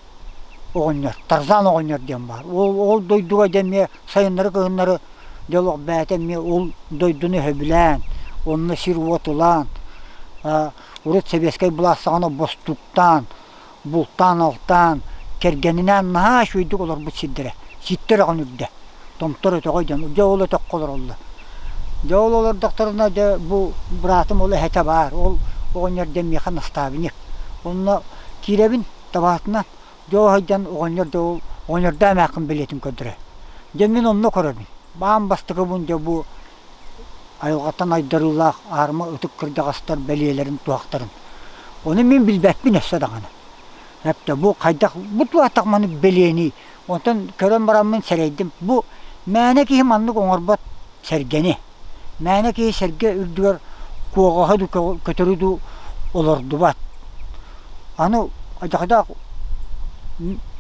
оҕонньор, Тарзан оҕонньор диэн баар. Ол ол дойдуга дьэ эмиэ сайыннары-кыһыннары дьэ олох бэйэтэ эмиэ ол дойдуну сөбүлээн, онно сир-уот ылан, урут сэбиэскэй былаас саҕана бостууктаан, бултаан-алтаан, кэргэнинээн наһаа үчүгэйдик олорбут сирдэрэ. Ситтэр өҕүн үрдэ, томтор өтөҕө дьон, дьэ ол өтөххө олороллор. Дьэ ол олордохторуна дьэ бу быраатым ол эһэтэ баар, ол оҕонньор диэн миэхэ наставник. Онно киирэбин табаатынан, дьэ ол сылдьан оҕонньор дьэ ол оҕонньордоох эмээххин билиэтин көрдөрөр. Дьэ мин онно көрөбүн. Баан бастакыбын дьэ бу айылҕаттан айдарыылаах аарыма ытык кырдьаҕастар бэлиэлэрин туһахтарын. Ону мин билбэппин өссө даҕаны. Эптэ бу хайдах бу туохтах маннык бэлиэний? Онтон көрөн бараммын сэрэйдим. Бу мээнэ киһи маннык оҥорбот сэргэни. Мээнэ киһи сэргэ үрдүгэр куоҕаһы дуу көтөрү дуу олордубат. Аны адьахыдаах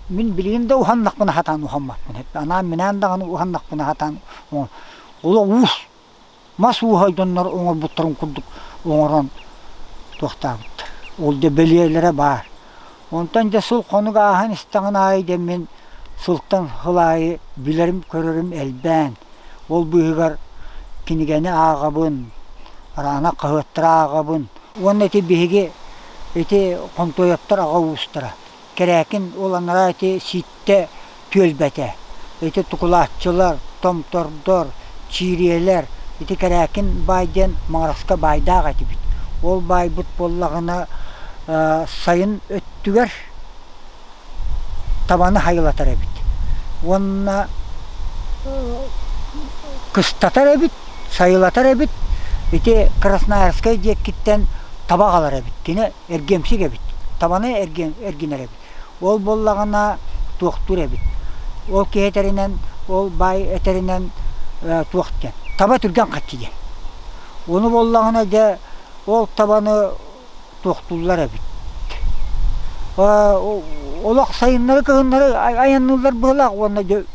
мин билигин да уһаннахпына сатаан уһаммаппын. Анаан-минээн даҕаны уһаннахпына сатаан Олох уус, мас ууһа дьоннор оҥорбуттарын курдук оҥорон туохтаабыттар. Ол дьэ бэлиэлэрэ баар. Онтон дьэ сыл-хонук ааһан истэҕин аайы дьэ мин сылтан сыл аайы билэрим-көрөрүм элбээн, ол быыһыгар кинигэни ааҕабын, араана хаһыаттары ааҕабын. Уонна ити биһиги ити Хонтуойаптар аҕа уустара Кэрээкин ол анараа ити Сииттэ түөлбэтэ. Ити тукулааччылар, томтордор, чиириэлэр ити Кэрээкин баай диэн Маҥараска баайдаах этибит. Ол баайбыт буоллаҕына сайын өттүгэр табаны хайылатар эбит. Уонна кыстатар эбит, сайылатар эбит. Ити Красноярскай диэккиттэн таба аҕалар эбит. Кини эргиэмсик эбит, табаны эргинэр эбит. Ол буоллаҕына туохтуур эбит. Ол киһи этэринэн, ол баай этэринэн туох диэн. Таба түргэн хаччы диэн. Ону буоллаҕына дьэ ол табаны туохтууллар эбит. Олох сайыннары-кыһыннары айанныыллар быһыылаах уонна дьэ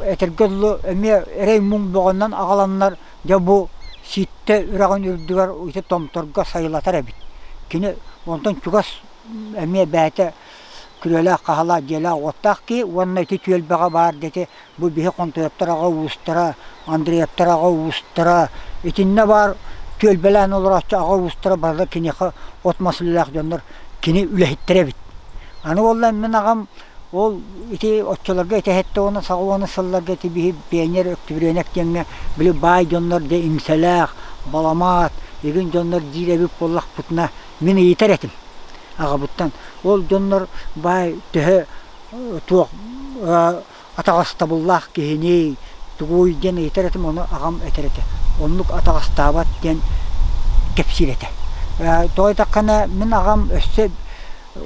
этэргэ дылы эмиэ эрэй-муҥ бөҕөннөн аҕаланнар дьэ бу Сииттэ үрэҕин үрдүгэр ити томторго сайылатар эбит. Кини онтон чугас эмиэ бэйэтэ күрүөлээх-хаһалаах дьиэлээх-уоттаах киһи уонна ити түөлбэҕэ баар дьэ бу биһи Хонтуйаптар аҕа уустара, Андреевтар аҕа уустара итиннэ баар түөлбэлээн олорооччу аҕа уустара барыта киниэхэ от-мас үлэлээх дьоннор кини үлэһиттэрэ эбит. Аны буолла мин аҕам ол ити оччолорго ити сэттэ уонна саҕа уонус сылларга ити биһи пионер өктүбүрүөнэк диэҥҥэ били баай дьоннор дьэ иҥсэлээх, баламаат, игин дьоннор диир эбит буоллахпытына мин ыйытар этим аҕабыттан. Ол дьоннор баай төһө туох атаҕастабыллаах киһиний, тугуй диэн ыйытар этим, ону аҕам этэр этэ. Оннук атаҕастаабат диэн кэпсиир этэ. Тоҕо диэтэххинэ мин аҕам өссө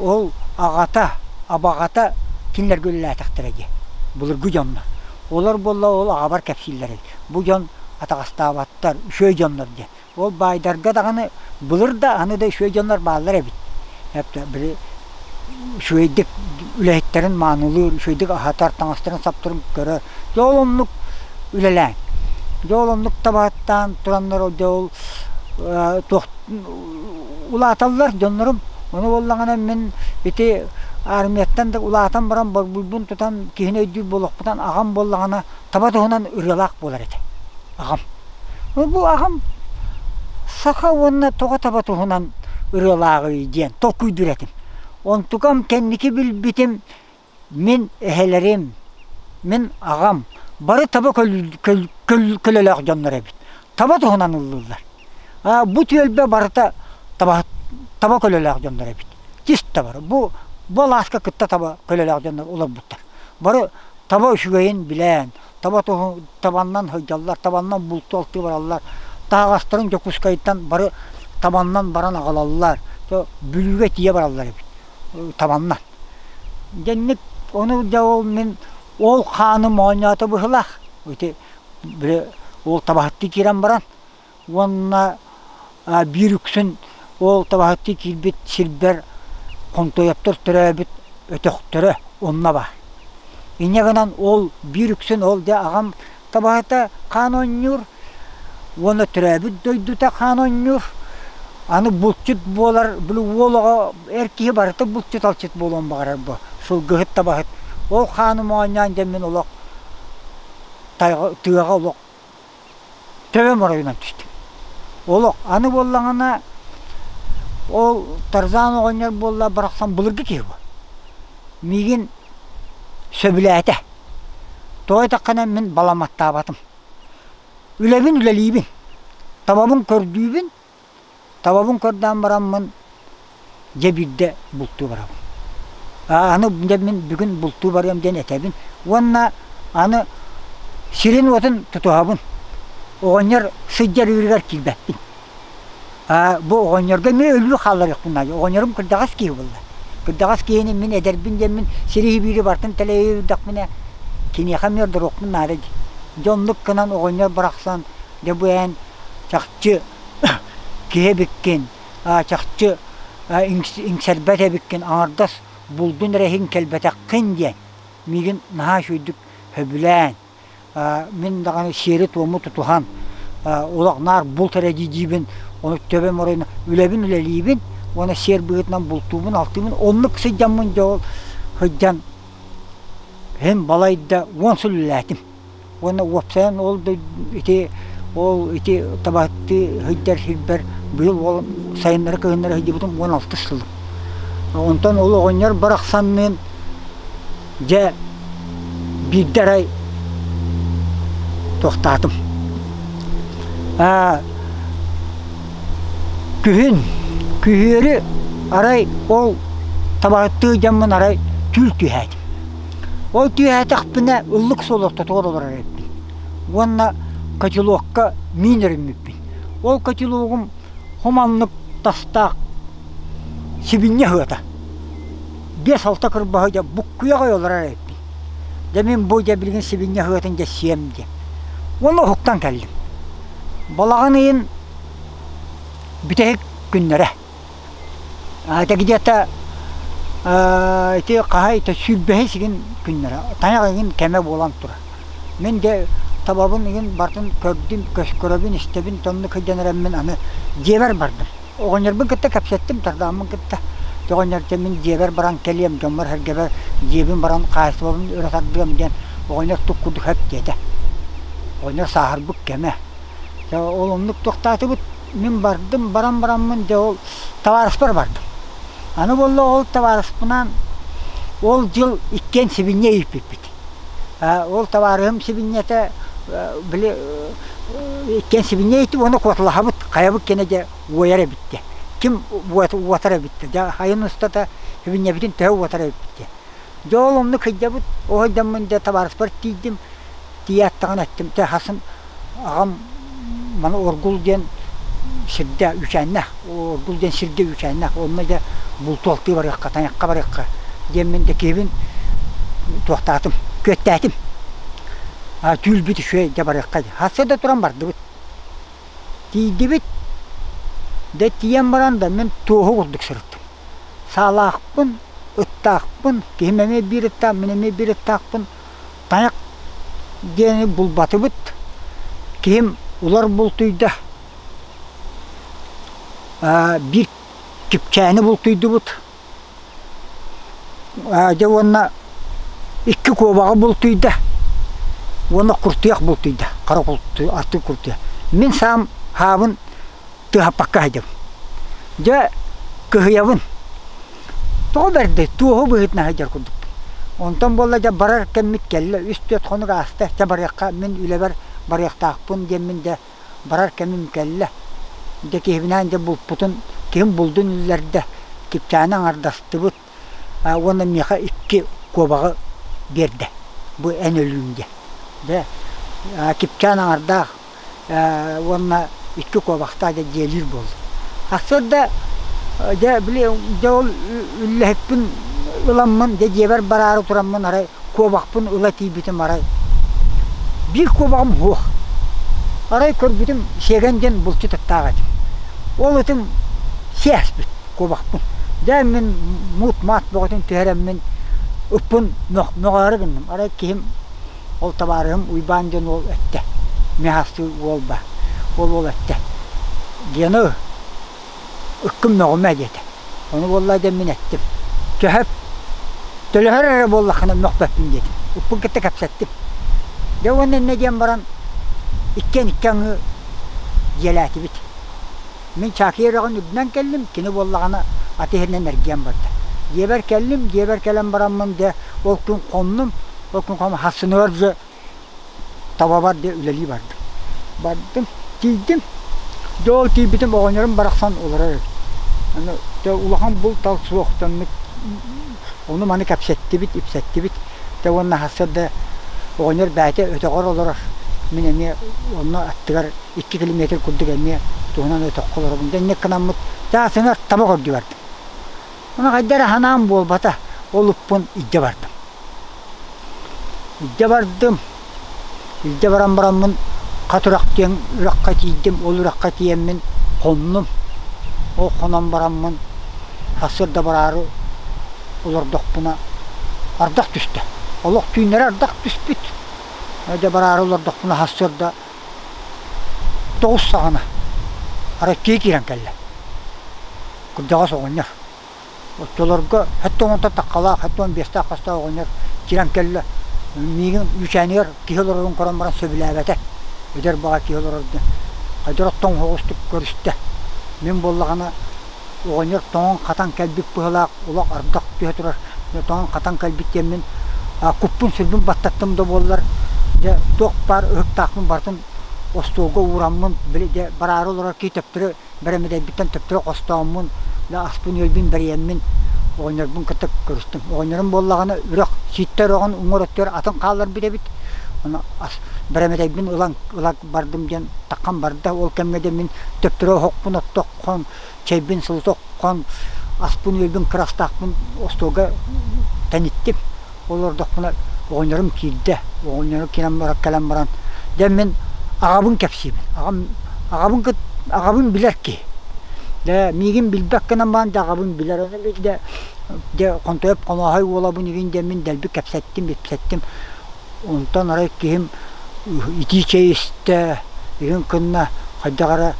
ол аҕата, абаҕата кинилэргэ үлэлээтэхтэрэ дии, былыргы дьоннор. Олор буолла ол аҕабар кэпсииллэр эбит. Бу дьон атаҕастаабаттар, үчүгэй дьоннор диэн. Ол баайдарга даҕаны былыр да аны да үчүгэй дьоннор бааллар эбит. Били үчүгэйдик үлэһиттэрин маанылыыр, үчүгэйдик аһатар, таҥастарын-саптарын көрөр. Дьэ ол оннук үлэлээн. Дьэ ол оннук табаһыттаан тураннар дьэ ол туох улааталлар дьоннорум. Ону буоллаҕына мин ити армияттан да улаатан баран борбуйбун тутан киһини өйдүүр буолуохпутан аҕам буоллаҕына таба туһунан ырыалаах буолар этэ. Аҕам. Бу аҕам саха уонна тоҕо таба туһунан ырыалааҕый диэн толкуйдуур этим. Онтукам кэнники билбитим мин эһэлэрим, мин аҕам бары таба көлөлөөх дьоннор эбит. Таба туһунан ыллыыллар. Бу түөлбэ барыта таба, таба көлөлөөх дьоннор эбит. Тис табар. Бу бу алааска кытта таба көлөлөөх дьоннор олорбуттар. Бары таба үчүгэйин билэн, таба табаннан сылдьаллар, табаннан бултуу-алтыы бараллар. Таһаҕастарын Дьокуускайтан бары табаннан баран аҕалаллар. Бүлүүгэ тиийэ бараллар эбит табаннан. Дьэнник ону дьэ ол мин ол хааным оонньоото быһыылаах. Ити били ол табаһыттыы киирэн баран уонна биир үксүн ол табаһыттыы киирбит сирбэр Хонтуойаптар төрөөбүт өтөхтөрө онно баар. Инньэ гынан ол биир үксүн ол дьэ аҕам табаһыта хаан оонньуур уонна төрөөбүт дойдута хаан оонньуур. Аны булчут буолар, били уол оҕо эр киһи барыта булчут-алчыт буолуон баҕарар бу, сылгыһыт табаһыт. Ол хааным оонньоон дьэ мин олох тыаҕа олох төбөм оройунан түстүм. Олох аны буоллаҕына ол Тарзан оҕонньор буолла барахсан былыргы киһи буол. Миигин сөбүлээтэ. Тоҕо диэтэххинэ мин баламаттаабатым. Үлэбин үлэлиибин. Табабын көрдүүбүн. Табабын көрдөөн бараммын дьэ биирдэ бултуу барабын. Аны дьэ мин бүгүн бултуу барыам диэн этэбин уонна аны сирин-уотун тутуһабын. Оҕонньор сылдьар ыырыгар киирбэппин. Бу оҕонньорго эмиэ өлүү хаалларыахпын наада. Оҕонньорум кырдьаҕас киһи буолла. Кырдьаҕас киһини мин эдэрбин диэммин сири-сибиири барытын тэлэйэ киниэхэ эмиэ ордоруохпун наада дии. Дьэ оннук гынан оҕонньор барахсан дьэ бу эн чахчы киһи эбиккин, чахчы иҥсэрбэт эбиккин, аҥардас булдун эрэ иһин кэлбэтэххин диэн миигин наһаа үчүгэйдик сөбүлээн, мин даҕаны сиэри-туому тутуһан, олох наар булт эрэ дии-диибин, ону төбөм оройуна үлэбин үлэлиибин уонна сиэр быһыытынан бултуубун-алтыыбын, оннук сылдьаммын дьэ ол сылдьан иһин балайда 10 сыл үлэлээтим. Уонна уопсайан ол да ити ол ити табаһыттыы сылдьар сирбэр быйыл ол сайыннары-кыһыннары сылдьыбытым 16 сылым. Онтон ол оҕонньор барахсанныын дьэ биирдэ арай туохтаатым. Күһүн күһүөрү арай ол табаһыттыы дьоммун арай түүл түһээтим. Ол түһээтэхпинэ ыллык суол ортотугар олорор эбиппин уонна котелокка миин өрүммүппүн. Ол котелогум хоманнык тастаах сибинньэ аһыата. 5-6 кырбаһы дьэ буккуйа аҕай олорор эбиппин. Дьэ мин бу дьэ билигин сибинньэ аһыатын дьэ сиэм диэн. Уонна уһуктан кэллим. Балаҕан ыйын бүтэһик күннэрэ. Это где-то ити хаһай это сүүрбэһис игин күннэрэ. Тайах игин кэмэ буолан турар. Мин де табабын игин бартын көрдүм, көрөбүн, истэбин, тонну кыйдан эрэммин аны дьиэбэр бардым. Оҕонньорбун кытта кэпсэттим, тардааммын кытта. Оҕонньор мин дьиэбэр баран кэлиэм, дьоммор-сэргэбэр дьиэбин баран хаһаайыстыбабын өрө тардыам диэн оҕонньор тук курдук сөп диэтэ. Оҕонньор сааһырбыт кэмэ. Дьэ ол оннук туохтаатыбыт, мин бардым, баран бараммын дьэ ол табаарыспар бардым. Аны буолла ол табаарыспынаан ол дьыл иккиэн сибинньэ ииппиппит. Ол табаарыһым сибинньэтэ били иккиэн сибинньэ ииттим уонна куоталаһабыт, хайабыт кэнэ дьэ уойар эбит дьэ. Ким уотар эбит дьэ айан устата сибинньэбитин төһө уотар эбиппит дьэ. Дьэ ол оннук сылдьабыт, ол сылдьаммын дьэ табаарыспар тиийдим, тиийээт даҕаны эттим, дьэ хасын аҕам маны Оргул диэн сирдэ үүчээннээх, Оргул диэн сиргэ үүчээннээх, онно дьэ бултуалтыы барыахха, тайахха барыахха диэммин дьэ киһибин туохтаатым, күөттээтим. Түүл-бит үчүгэй дьэ барыахха дьэ. Сарсыарда туран бардыбыт. Тиийдибит, дьэ тиийэн баран да мин туоһу курдук сырыттым. Саалаахпын, ыттаахпын, киһим эмиэ биир ыттаах, мин эмиэ биир ыттаахпын. Тайах диэни булбатыбыт. Киһим улар бултуйда. Биир кипчээни бултуйдубут. Дьэ уонна икки куобаҕы бултуйда уонна куртуйах бултуйда, хара аттыы куртуйах. Мин саам хаабын тыаһаппакка сылдьабын. Дьэ кыһыйабын. Тоҕо бэрдэй, туоһу быһыытынан сылдьар курдукпун. Онтон буолла дьэ барар кэммит кэллэ, үс-түөрт хонук ааста, чэ барыахха, мин үлэбэр барыахтаахпын диэммин дьэ барар кэмим кэллэ. Дьэ киһибинээн дьэ булпутун, киһим булдун үллэрдэ, кипчааны аҥардастыбыт уонна миэхэ икки куобаҕы биэрдэ. Бу эн өлүүҥ диэн. Дьэ кипчаан аҥардаах уонна икки куобахтаах дьэ дьиэлиир буоллум. Сарсыарда дьэ били дьэ ол үллэһикпин ыламмын дьэ дьиэбэр бараары тураммын арай куобахпын ыла тиийбитим арай биир куобаҕым суох. Арай көрбүтүм сиэгэн диэн булчут ыттаах этим. Ол ытым сиэспит куобахпын. Дьэ мин муут-маат бөҕөтүн түһэрэммин ыппын мөҕөөрү гынным. Арай киһим ол табаарыһым Уйбаан диэн уол эттэ. Миһаастыы уол баар. Ол уол эттэ. Гена ыккын мөҕүмэ диэтэ. Ону буолла диэн мин эттим. Төһө төлөһөр эрэ буоллаххына мөхпөппүн диэтим. Уппун кытта кэпсэттим. Дьэ уонна иннэ диэн баран иккиэн икки аҥыы дьиэлээтибит. Мин Чаакый үрэҕин үрдүнэн кэллим, кини буоллаҕына аты иһинэн эргийэн барда. Дьиэбэр кэллим, дьиэбэр кэлэн бараммын дьэ ол күн хоннум, ол күн хоннум хассыныгар дьэ табабар дьэ үлэлии бардым. Бардым, тиийдим. Дьэ ол тиийбитим оҕонньорум барахсан олорор эбит. Аны дьэ улахан булт-ал суох дьоннук ону-маны кэпсэттибит, ипсэттибит. Дьэ уонна сарсыарда оҕонньор бэйэтэ өтөҕөр олорор. Мин эмиэ онно аттыгар икки километр курдук эмиэ туһунан өтөххө олоробун. Дьэ инник гынаммыт чаасыгар таба көрдүү бардым. Ону хайда эрэ санаам буолбата, ол уппун илдьэ бардым. Илдьэ бардым, илдьэ баран бараммын хат үрэх диэн үрэххэ тиийдим, ол үрэххэ тиийэммин хоннум. Ол хонон бараммын сарсыарда бараары олордохпуна ардах түстэ. Олох түүннэри ардах түспүт. Дьэ бараары олордохпуна сарсыарда тоҕус саҕана арай киһи киирэн кэллэ. Кырдьаҕас оҕонньор. Оччолорго сэттэ уонтан таххалаах, 75-тээх хастаах оҕонньор киирэн кэллэ. Миигин үүчээнигэр киһи олорорун көрөн баран сөбүлээбэтэ. Эдэр баҕа киһи олорор диэн. Хайдах тоҥ соҕустук көрүстэ. Мин буоллаҕына оҕонньор тоҥон-хатан кэлбит быһыылаах, олох ардах түһэ турар, тоҥон-хатан кэлбит диэммин куппун-сүрбүн баттаттым да буоллар, дьэ туох баар ыһыктаахпын барытын остуолга уураммын, били дьэ бараары олорор киһи төптөрү бэрэмэдэйбиттэн төптөрү хостооммун, аспын-үөлбүн бэрийэммин оҕонньорбун кытта көрүстүм. Оҕонньорум буоллаҕына үрэх Сииттэ үрэҕин уҥуор өттүгэр атын хаалларбыт эбит. Ону ас бэрэмэдэйбин ылан ыла бардым диэн таххан барда. Ол кэмҥэ дьэ мин төптөрү оһохпун оттоххон, чэйбин сылыта оххон, аспын-үөлбүн кырастаахпын остуолга тэниттим. Олордохпуна оҕонньорум киирдэ. Оҕонньорум киирэн баран кэлэн баран дьэ мин Аҕабын кэпсиибин. Аҕам аҕабын кыт аҕабын билэр киһи. Дьэ миигин билбэт гынан баран да аҕабын билэр. Ону дьэ дьэ Хонтойоп Хонооһой уолабын игин диэммин дэлби кэпсэттим, ипсэттим. Онтон арай киһим итии чэй истэ, игин кынна хайдах эрэ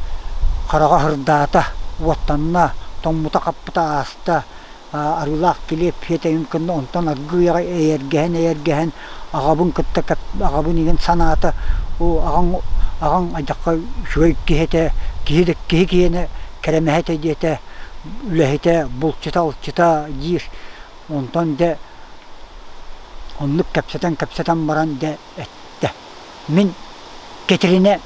хараҕа сырдаата, уоттанна, тоҥмута-хаппыта ааста. Арыылаах килиэп сиэтэйин кынна онтон аргыый аҕай эйэргэһэн-эйэргэһэн аҕабын кытта аҕабын игин санаата оо аҕаҥ аҕаҥ айдахха үчүгэй киһи этэ киһи да киһи киһиэнэ кэрэмэһэ этэ диэтэ үлэһитэ булчута-алчыта диир онтон дьэ оннук кэпсэтэн-кэпсэтэн баран дьэ эттэ мин Кэтиринэ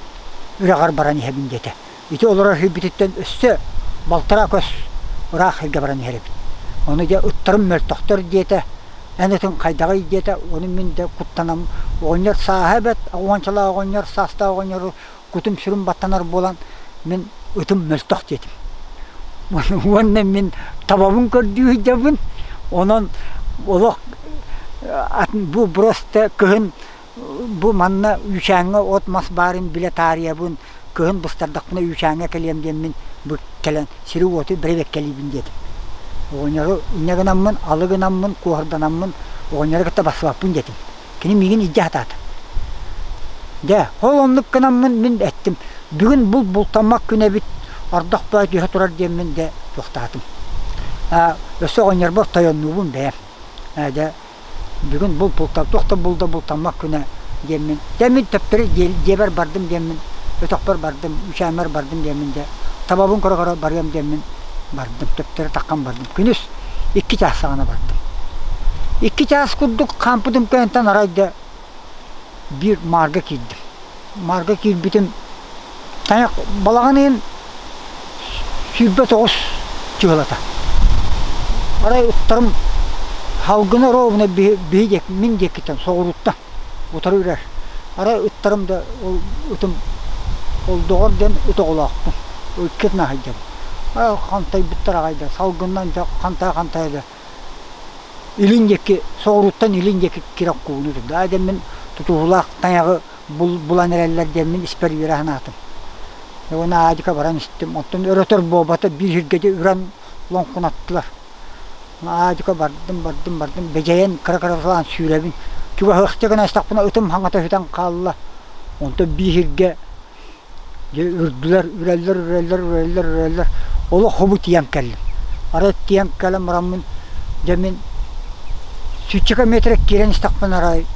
үрэҕэр баран иһэбин диэтэ. Ити олорор сирбититтэн өссө балтараа көс ыраах сиргэ баран иһэр эбит. Ону дьэ ыттарым мөлтөхтөр диэтэ, эн ытыҥ хайдаҕый диэтэ, ону мин да куттанам оҕонньор сааһа эбэт, уончалаах оҕонньор, саастаах оҕонньору кутум-сүрүм баттанар буолан мин ытым мөлтөх диэтим. Уонна мин табабын көрдүү сылдьабын, онон олох бу просто кыһын Бу манна үүчээҥҥэ от-мас баарын билэ таарыйабын, кыһын быстардахпына үүчээҥҥэ кэлиэм диэммин бу кэлэн сири-уоту бэрэбиэркэлиибин диэтим. Оҕонньору инньэ гынаммын, алы гынаммын, куоһурданаммын оҕонньору кытта барсыбаппын диэтим. Кини миигин илдьэ сатаата. Дьэ, ол оннук гынаммын мин эттим, бүгүн булт бултаммат күн эбит, ардах баа түһэ турар диэммин дьэ туохтаатым. Өссө оҕонньорбор тойоннуубун бэйэм. Дьэ, Бүгүн бул бултан туох да булда бултаммат күнэ диэммин, дьэ мин төптөрү дьиэбэр бардым диэммин, өтөхпөр бардым, үчээммэр бардым диэммин дьэ табабын көрө-көрө барыам диэммин бардым, төптөрү таххан бардым. Күнүс 2 чаас саҕана бардым. 2 чаас курдук хаампытым кэнниттэн арай да биир маарга киирдим. Маарга киирбитим тайах балаҕан ыйын 29 чыһылата. Арай ыттарым салгына ровно биһи диэки мин диэкиттэн соҕурууттан утары үрэр. Арай ыттарым да ол ытым ол доҕор диэн ыт оҕолоохпун. Икки ытынан сылдьабын. Арай хантайбыттар аҕай да салгынынан дьэ хантайа-хантайа да илин диэки соҕурууттан илин диэки кирэн куугунуу турда. Аа дьэ мин тутуһуулаах тайаҕы булан эрэллэр диэммин испэр үөрэ санаатым. Уонна аадьыка баран истим. Оттон өрөтөр буолбата биир сиргэ дьэ үрэн лоҥкунаттылар. Аадьыка бардым, бардым, бардым. Бэдьэйэн кыра-кыралаан сүүрэбин. Чугаһыахча гына истэхпинэ ытым хаҥата сүтэн хаалла. Онтон биир сиргэ Дьэ үрдүлэр, үрэллэр, үрэллэр, үрэллэр, үрэллэр, олох хобу тиийэн кэллим. Арай тиийэн кэлэн бараммын, дьэ мин сүүсчэкэ метрэ киирэн истэхпинэ арай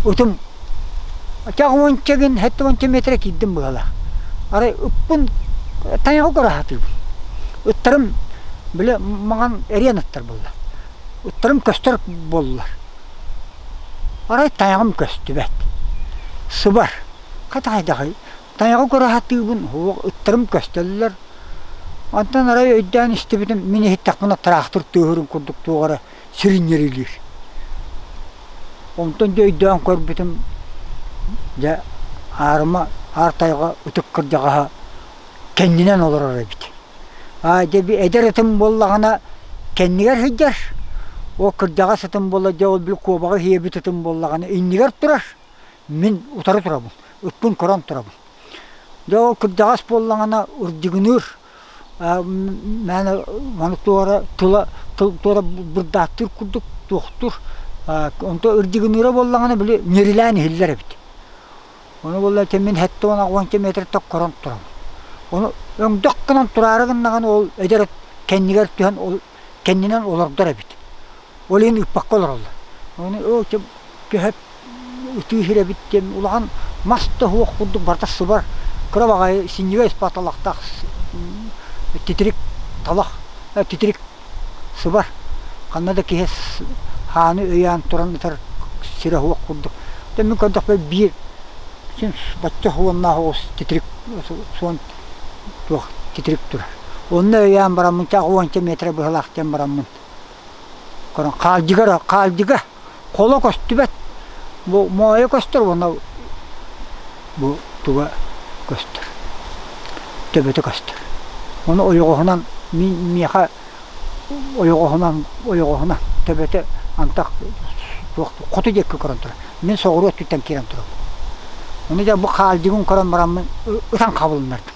ытым чах уонча гын сэттэ уонча метрэ киирдим быһыылаах. Арай ыппын тайаҕы көрө сатыыбын. Ыттарым били маҥан эриэн ыттар буолла. Ыттарым көстөр буоллулар. Арай тайаҕым көстүбэт. Сыбар. Хата хайдаҕый, тайаҕы көрө сатыыбын, суох, ыттарым көстөллөр. Онтон арай өйдөөн истибитим, мин иһиттэхпинэ тыраахтыр тыаһырын курдук туох эрэ сиринньэрилиир. Онтон дьэ өйдөөн көрбүтүм, дьэ аарыма аар тайҕа ытык кырдьаҕаһа кэннинэн олорор эбит. Аа дьэ эдэр ытым буоллаҕына кэннигэр сылдьар, ол кырдьаҕас ытым буолла дьэ ол били куобаҕы сиэбит ытым буоллаҕына иннигэр турар. Мин утары турабын, ыппын көрөн турабын. Дьэ ол кырдьаҕас буоллаҕына ырдьыгыныыр, мээнэ маны туора тыла туора бырдааттыыр курдук туохтуур. Онто ырдьыгыныыра буоллаҕына били ньирилээн иһиллэр эбит. Ону буолла ити мин 70-80 метртэн көрөн турабын. Ону өҥдөх гынан тураары гыннаҕына ол эдэр кэннигэр түһэн ол кэннинэн олордор эбит. Ол иһин ыыппакка олороллор. Ону оо төһө ытыы сирэбит диэн улахан мас да суох курдук барыта сыбар кыра баҕайы синньигэс талахтаах титирик талах титирик сыбар ханна да киһи хааны өйөөн туран ытар сирэ суох курдук. Дьэ мин көрдөхпүнэ биир син бачча суоннаах оҕус титирик суон туох титирик турар. Онно өйөөн бараммын чах уонча метрэ быһалаах диэн бараммын көрөн хаалдьыга хаалдьыга Холо көстүбэт, бу моойо көстөр уонна бу туга көстөр, төбөтө көстөр. Ону ойоҕоһунан мин миэхэ ойоҕоһунан ойоҕоһунан төбөтө антах туох хоту диэки көрөн турар. Мин соҕуруу өттүттэн киирэн турабын. Ону дьэ бу хаалдьыгын көрөн бараммын ытан хабылыннардым.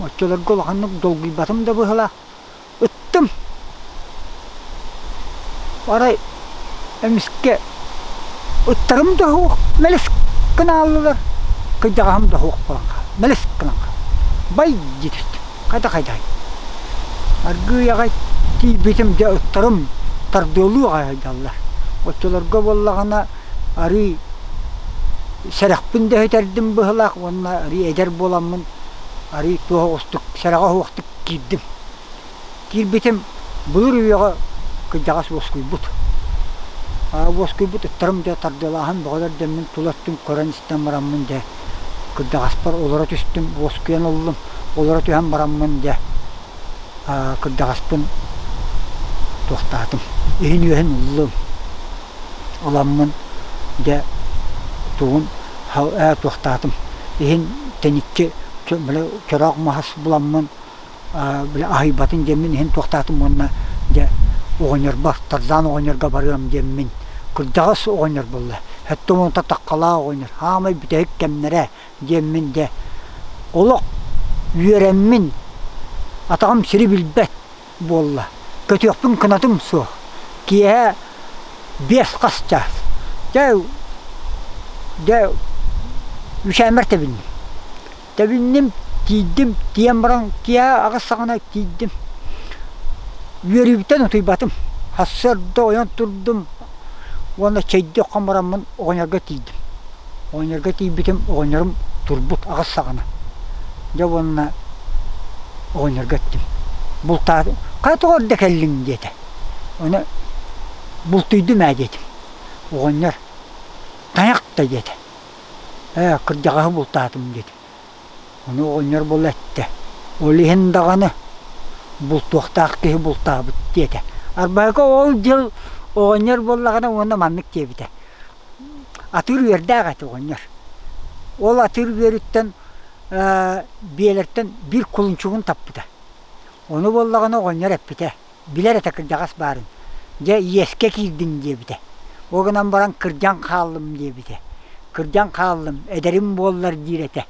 Оччолорго улаханнык долгуйбатым да быһыылаах. Ыттым. Арай эмискэ ыттарым да суох мэлис гына ааллылар, кыдьаҕаһым да суох буолан хаалла. Мэлис гынан хаалла. Бай дии түстүм. Хайда-хайдай. Аргыый аҕай тиийбитим дьэ ыттарым тардыалыы аҕай сылдьаллар. Оччолорго буоллаҕына арыый сэрэхпин да сүтэрдим быһыылаах уонна арыый эдэр буоламмын арыый туох оҕустук сэрэҕэ суохтук киирдим. Киирбитим былыр үйэҕэ кырдьаҕас уоскуйбут. Уоскуйбут ыттарым дьэ тардыалааһын бөҕөлөр дэммин тула өттүн көрөн-истэн бараммын дьэ кырдьаҕаспар олоро түстүм, уоскуйан ыллым. Олоро түһэн бараммын дьэ кырдьаҕаспын туохтаатым, иһин-үөһүн ыллым. Ыламмын дьэ тугун туохтаатым, иһин тэниччи били чороох мас буламмын били аһыйбатын диэммин иһин туохтаатым уонна дьэ оҕонньорбор Тарзан оҕонньорго барыам диэммин кырдьаҕас оҕонньор буолла сэттэ уонта таххалаах оҕонньор хаамай бүтэһик кэмнэрэ диэммин дьэ олох үөрэммин атаҕым сири билбэт буолла көтүөхпүн кынатым суох киэһэ биэс хас чаас дьэ дьэ үчээммэр тэбинним Тэбинним, тиийдим, тиийэн баран киэһэ аҕыс саҕана тиийдим. Үөрүүбүттэн утуйбатым. Сарсыарда ойон турдум уонна чэйдии оххон бараммын оҕонньорго тиийдим. Оҕонньорго тиийбитим, оҕонньорум турбут аҕыс саҕана. Дьэ уонна оҕонньорго эттим: «Бултаатым, хайа тоҕо эрдэ кэллиҥ?» диэтэ. Ону бултуйдум ээ диэтим. Оҕонньор «Тайах да» диэтэ. Ээ, кырдьаҕаһы бултаатым диэтим. Ону оҕонньор буола эттэ: «Ол иһин даҕаны бултуохтаах киһи бултаабыт» диэтэ. Арбаһыка ол дьыл оҕонньор буоллаҕына уонна маннык диэбитэ: атыыр үөрдээх этэ оҕонньор. Ол атыыр үөрүттэн биэлэртэн биир кулунчугун таппыта. Ону буоллаҕына оҕонньор эппитэ: билэр этэ кырдьаҕас баарын, дьэ иэскэ киирдиҥ диэбитэ. Ол гынан баран кырдьан хааллым диэбитэ. Кырдьан хааллым, эдэрим буоллар диир этэ.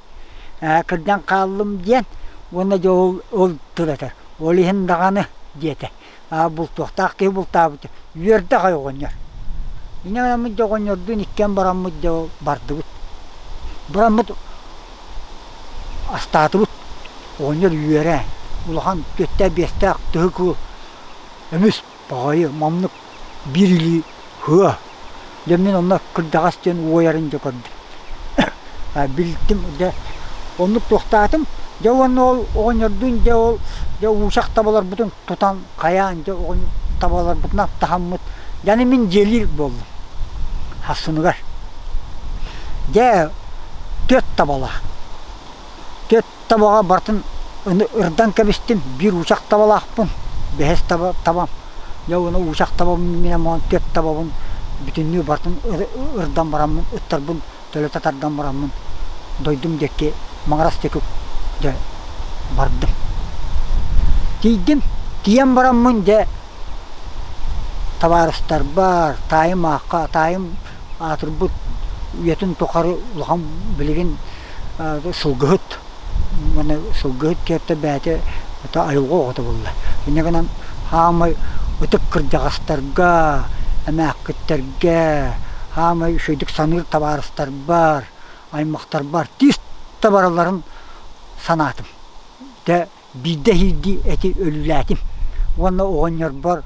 Ээ, кырдьан хааллым диэн уонна дьэ ол, ол тыл этэр. Ол иһин даҕаны диэтэ. Аа, бултуохтаах киһи бултаабыт. Үөрдэ аҕай оҕонньор. Инньэ гынаммыт дьэ оҕонньордуун иккиэн бараммыт дьэ ол бардыбыт. Бараммыт Астаатыбыт. Оҕонньор үөрэ, улахан түөртээх-биэстээх тыһы кыыл эмис баҕайы маннык биир илии һыа. Дьэ мин онно кырдьаҕас диэн уойарын дьэ көрдүм. Билтим дьэ оннук туохтаатым. Дьэ уонна ол оҕонньордуун дьэ ол дьэ уучах табаларбытын тутан хайаан дьэ оҕонньор табаларбытынан таһаммыт дьэ аны мин дьиэлиир буоллум хассыныгар. Дьэ түөрт табалаах. Түөрт табаҕа барытын ырдан кэбистим. Биир уучах табалаахпын, бэһис таба табам. Дьэ уонна уучах табабын минэ моон түөрт табабын бүтүннүү барытын ырдан бараммын, ыттарбын төлөтө тардан бараммын дойдум диэки Маҥырас диэки дьэ бардым. Тиийдим. Тиийэн бараммын дьэ табаарыстарбар, таайым аахха, таайым аатырбыт үйэтин тухары улахан билигин сылгыһыт уонна сылгыһыт киэртэ бэйэтэ айылҕа оҕото буолла. Инньэ гынан хаамай ытык кырдьаҕастарга, эмээххиттэргэ, хаамай үчүгэйдик саныыр табаарыстарбар, аймахтарбар тиис да баралларын санаатым. Дьэ биирдэ эһиилдии эти өлүүлээтим уонна оҕонньорбор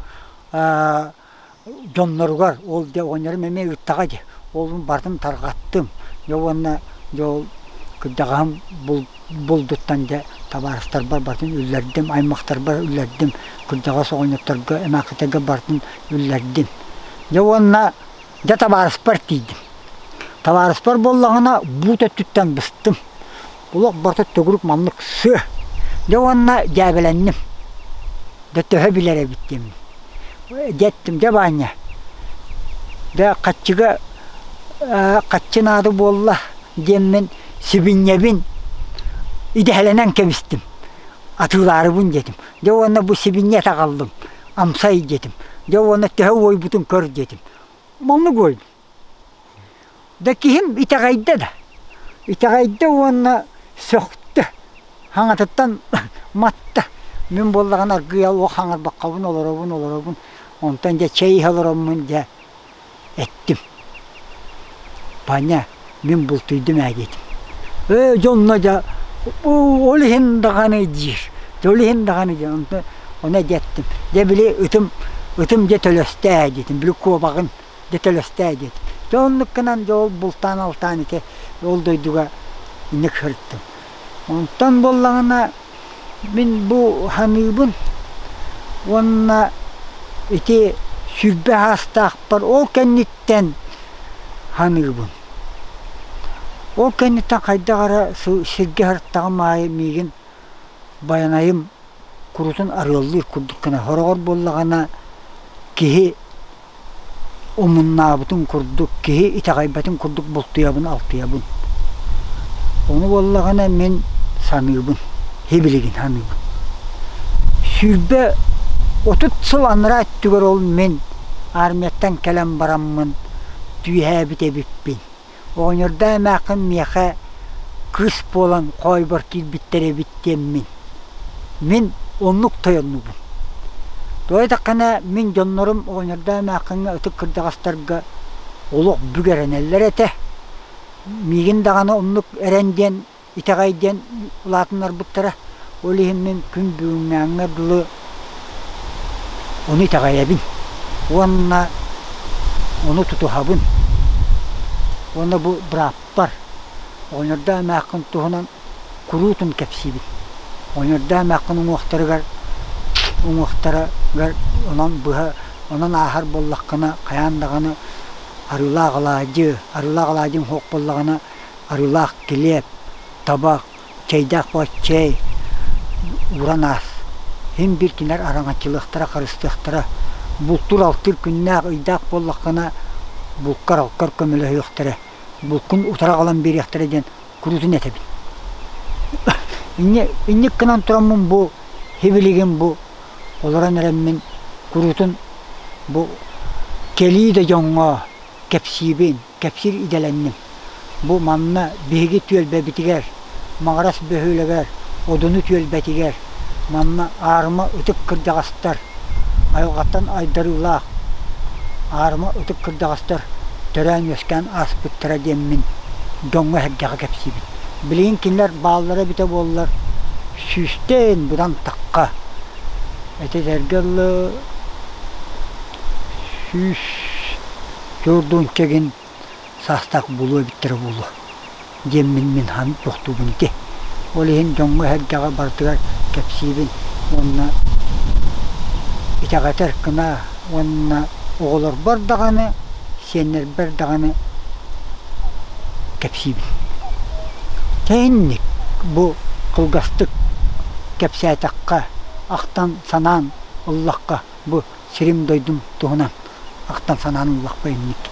дьонноругар ол дьэ оҕонньорум эмиэ ыыттаҕа дии ол барытын тарҕаттым дьэ уонна дьэ ол кырдьаҕаһым булдуттан дьэ табаарыстарбар барытын үллэрдим аймахтарбар үллэрдим кырдьаҕас оҕонньотторго эмээхситтэргэ барытын үллэрдим дьэ уонна дьэ табаарыспар тиийдим табаарыспар буоллаҕына буут өттүттэн быстым олох барыта төгүрүк маннык сыа дьэ уонна дьээбэлэнним дьэ төһө билэр эбит диэммин Дьэттим, дьэ Баанньа, дьэ хаччыга хаччы наада буолла диэммин сибинньэбин идэһэлэнэн кэбистим, атыылаарыбын диэтим. Дьэ уонна бу сибинньэ этэ аҕаллым, амсай диэтим. Дьэ уонна төһө уойбутун көр диэтим. Маннык уойдум. Да киһим итэҕэйдэ да. Итэҕэйдэ уонна сөхтө. Хаҥатыттан матта. Мин буоллаҕына аргыый олох хаҥарбаккабын олоробун олоробун. Онтон дьэ чэй иһэ олороммун дьэ эттим. Паня, мин бултуйдум ээ диэтим. Ээ дьонно дьэ ол иһин даҕаны диир. Ол иһин даҕаны диир. Онтон ону диэттим. Дьэ били ытым ытым дьэ төлөстө ээ диэтим. Били куобаҕын дьэ төлөстө ээ диэтим. Дьэ оннук гынан дьэ ол бултаан-алтаан ити ол дойдуга инник сырыттым. Онтон буоллаҕына мин бу саныыбын уонна ити 20 саастаахпар ол кэнниттэн саныыбын. Ол кэнниттэн хайдах эрэ сиргэ сырыттаҕым аайы миигин Байанайым курутун арыаллыыр курдук гына сороҕор буоллаҕына киһи Омуннаабытын курдук, киһи итэҕэйбэтин курдук бултуйабын, алтыйабын. Ону буоллаҕына мин саныыбын, һибилигин саныыбын. 20, 30 сыл анараа өттүгэр ол мин армияттан кэлэн бараммын түүһээбит эбиппин. Оҕонньордоох эмээххин миэхэ кыыс буолан хоойбор киирбиттэр эбит диэммин. Мин оннук тойоннубун. Тоҕо диэтэххинэ, мин дьоннорум оҕонньордоох эмээххиҥҥэ ытык кырдьаҕастарга олох бүк эрэнэллэр этэ. Миигин даҕаны оннук эрэн диэн итэҕэй диэн улаатыннарбыттара. Ол иһин мин күн бүгүҥҥээҥҥэ дылы ону итэҕэйэбин уонна ону тутуһабын. Уонна бу бырааппар оҕонньордоох эмээххин туһунан куруутун кэпсиибин. Оҕонньордоох эмээххин уҥуохтарыгар уҥуохтарыгар онон быһа онон ааһар буоллаххына хайаан даҕаны арыылаах алаадьы, арыылаах алаадьыҥ суох буоллаҕына арыылаах килиэп, табах, чэйдээх буо чэй ууран аас. Син биир кинилэр араҥаччылыахтара, харыстыахтара. Бултуур-алтыыр күннээх, ыйдаах буоллаххына, булкар-алкар көмөлөһүөхтэрэ, булкун утары аҕалан биэриэхтэрэ диэн куруутун этэбин. Инньэ инник гынан тураммын бу һибилигин бу олорон эрэммин куруутун бу кэлии да дьоҥҥо кэпсиибин, кэпсиир идэлэнним. Бу манна биһиги түөлбэбитигэр, Маҕарас бөһүөлэгэр, Одуну түөлбэтигэр, манна аарыма ытык кырдьаҕастар, айылҕаттан айдарыылаах аарыма ытык кырдьаҕастар төрөөн-үөскээн ааспыттара диэммин дьоҥҥо-сэргэҕэ кэпсиибин. Билигин кинилэр бааллара эбитэ буоллар, сүүстэн быдан тахха. Этэтэргэ дылы 140 чэгин саастаах буолуо эбиттэрэ буолуо диэммин мин тохтуубун ити. Ол иһин дьоҥҥо-сэргэҕэ барытыгар кэпсиибин уонна итэҕэтэр гына уонна оҕолорбор даҕаны, сиэннэрбэр даҕаны кэпсиибин. Тэйинник бу кылгастык кэпсээтэххэ, ахтан санаан ыллахха бу сирим-дойдум туһунан ахтан санаан ыллахпа инник.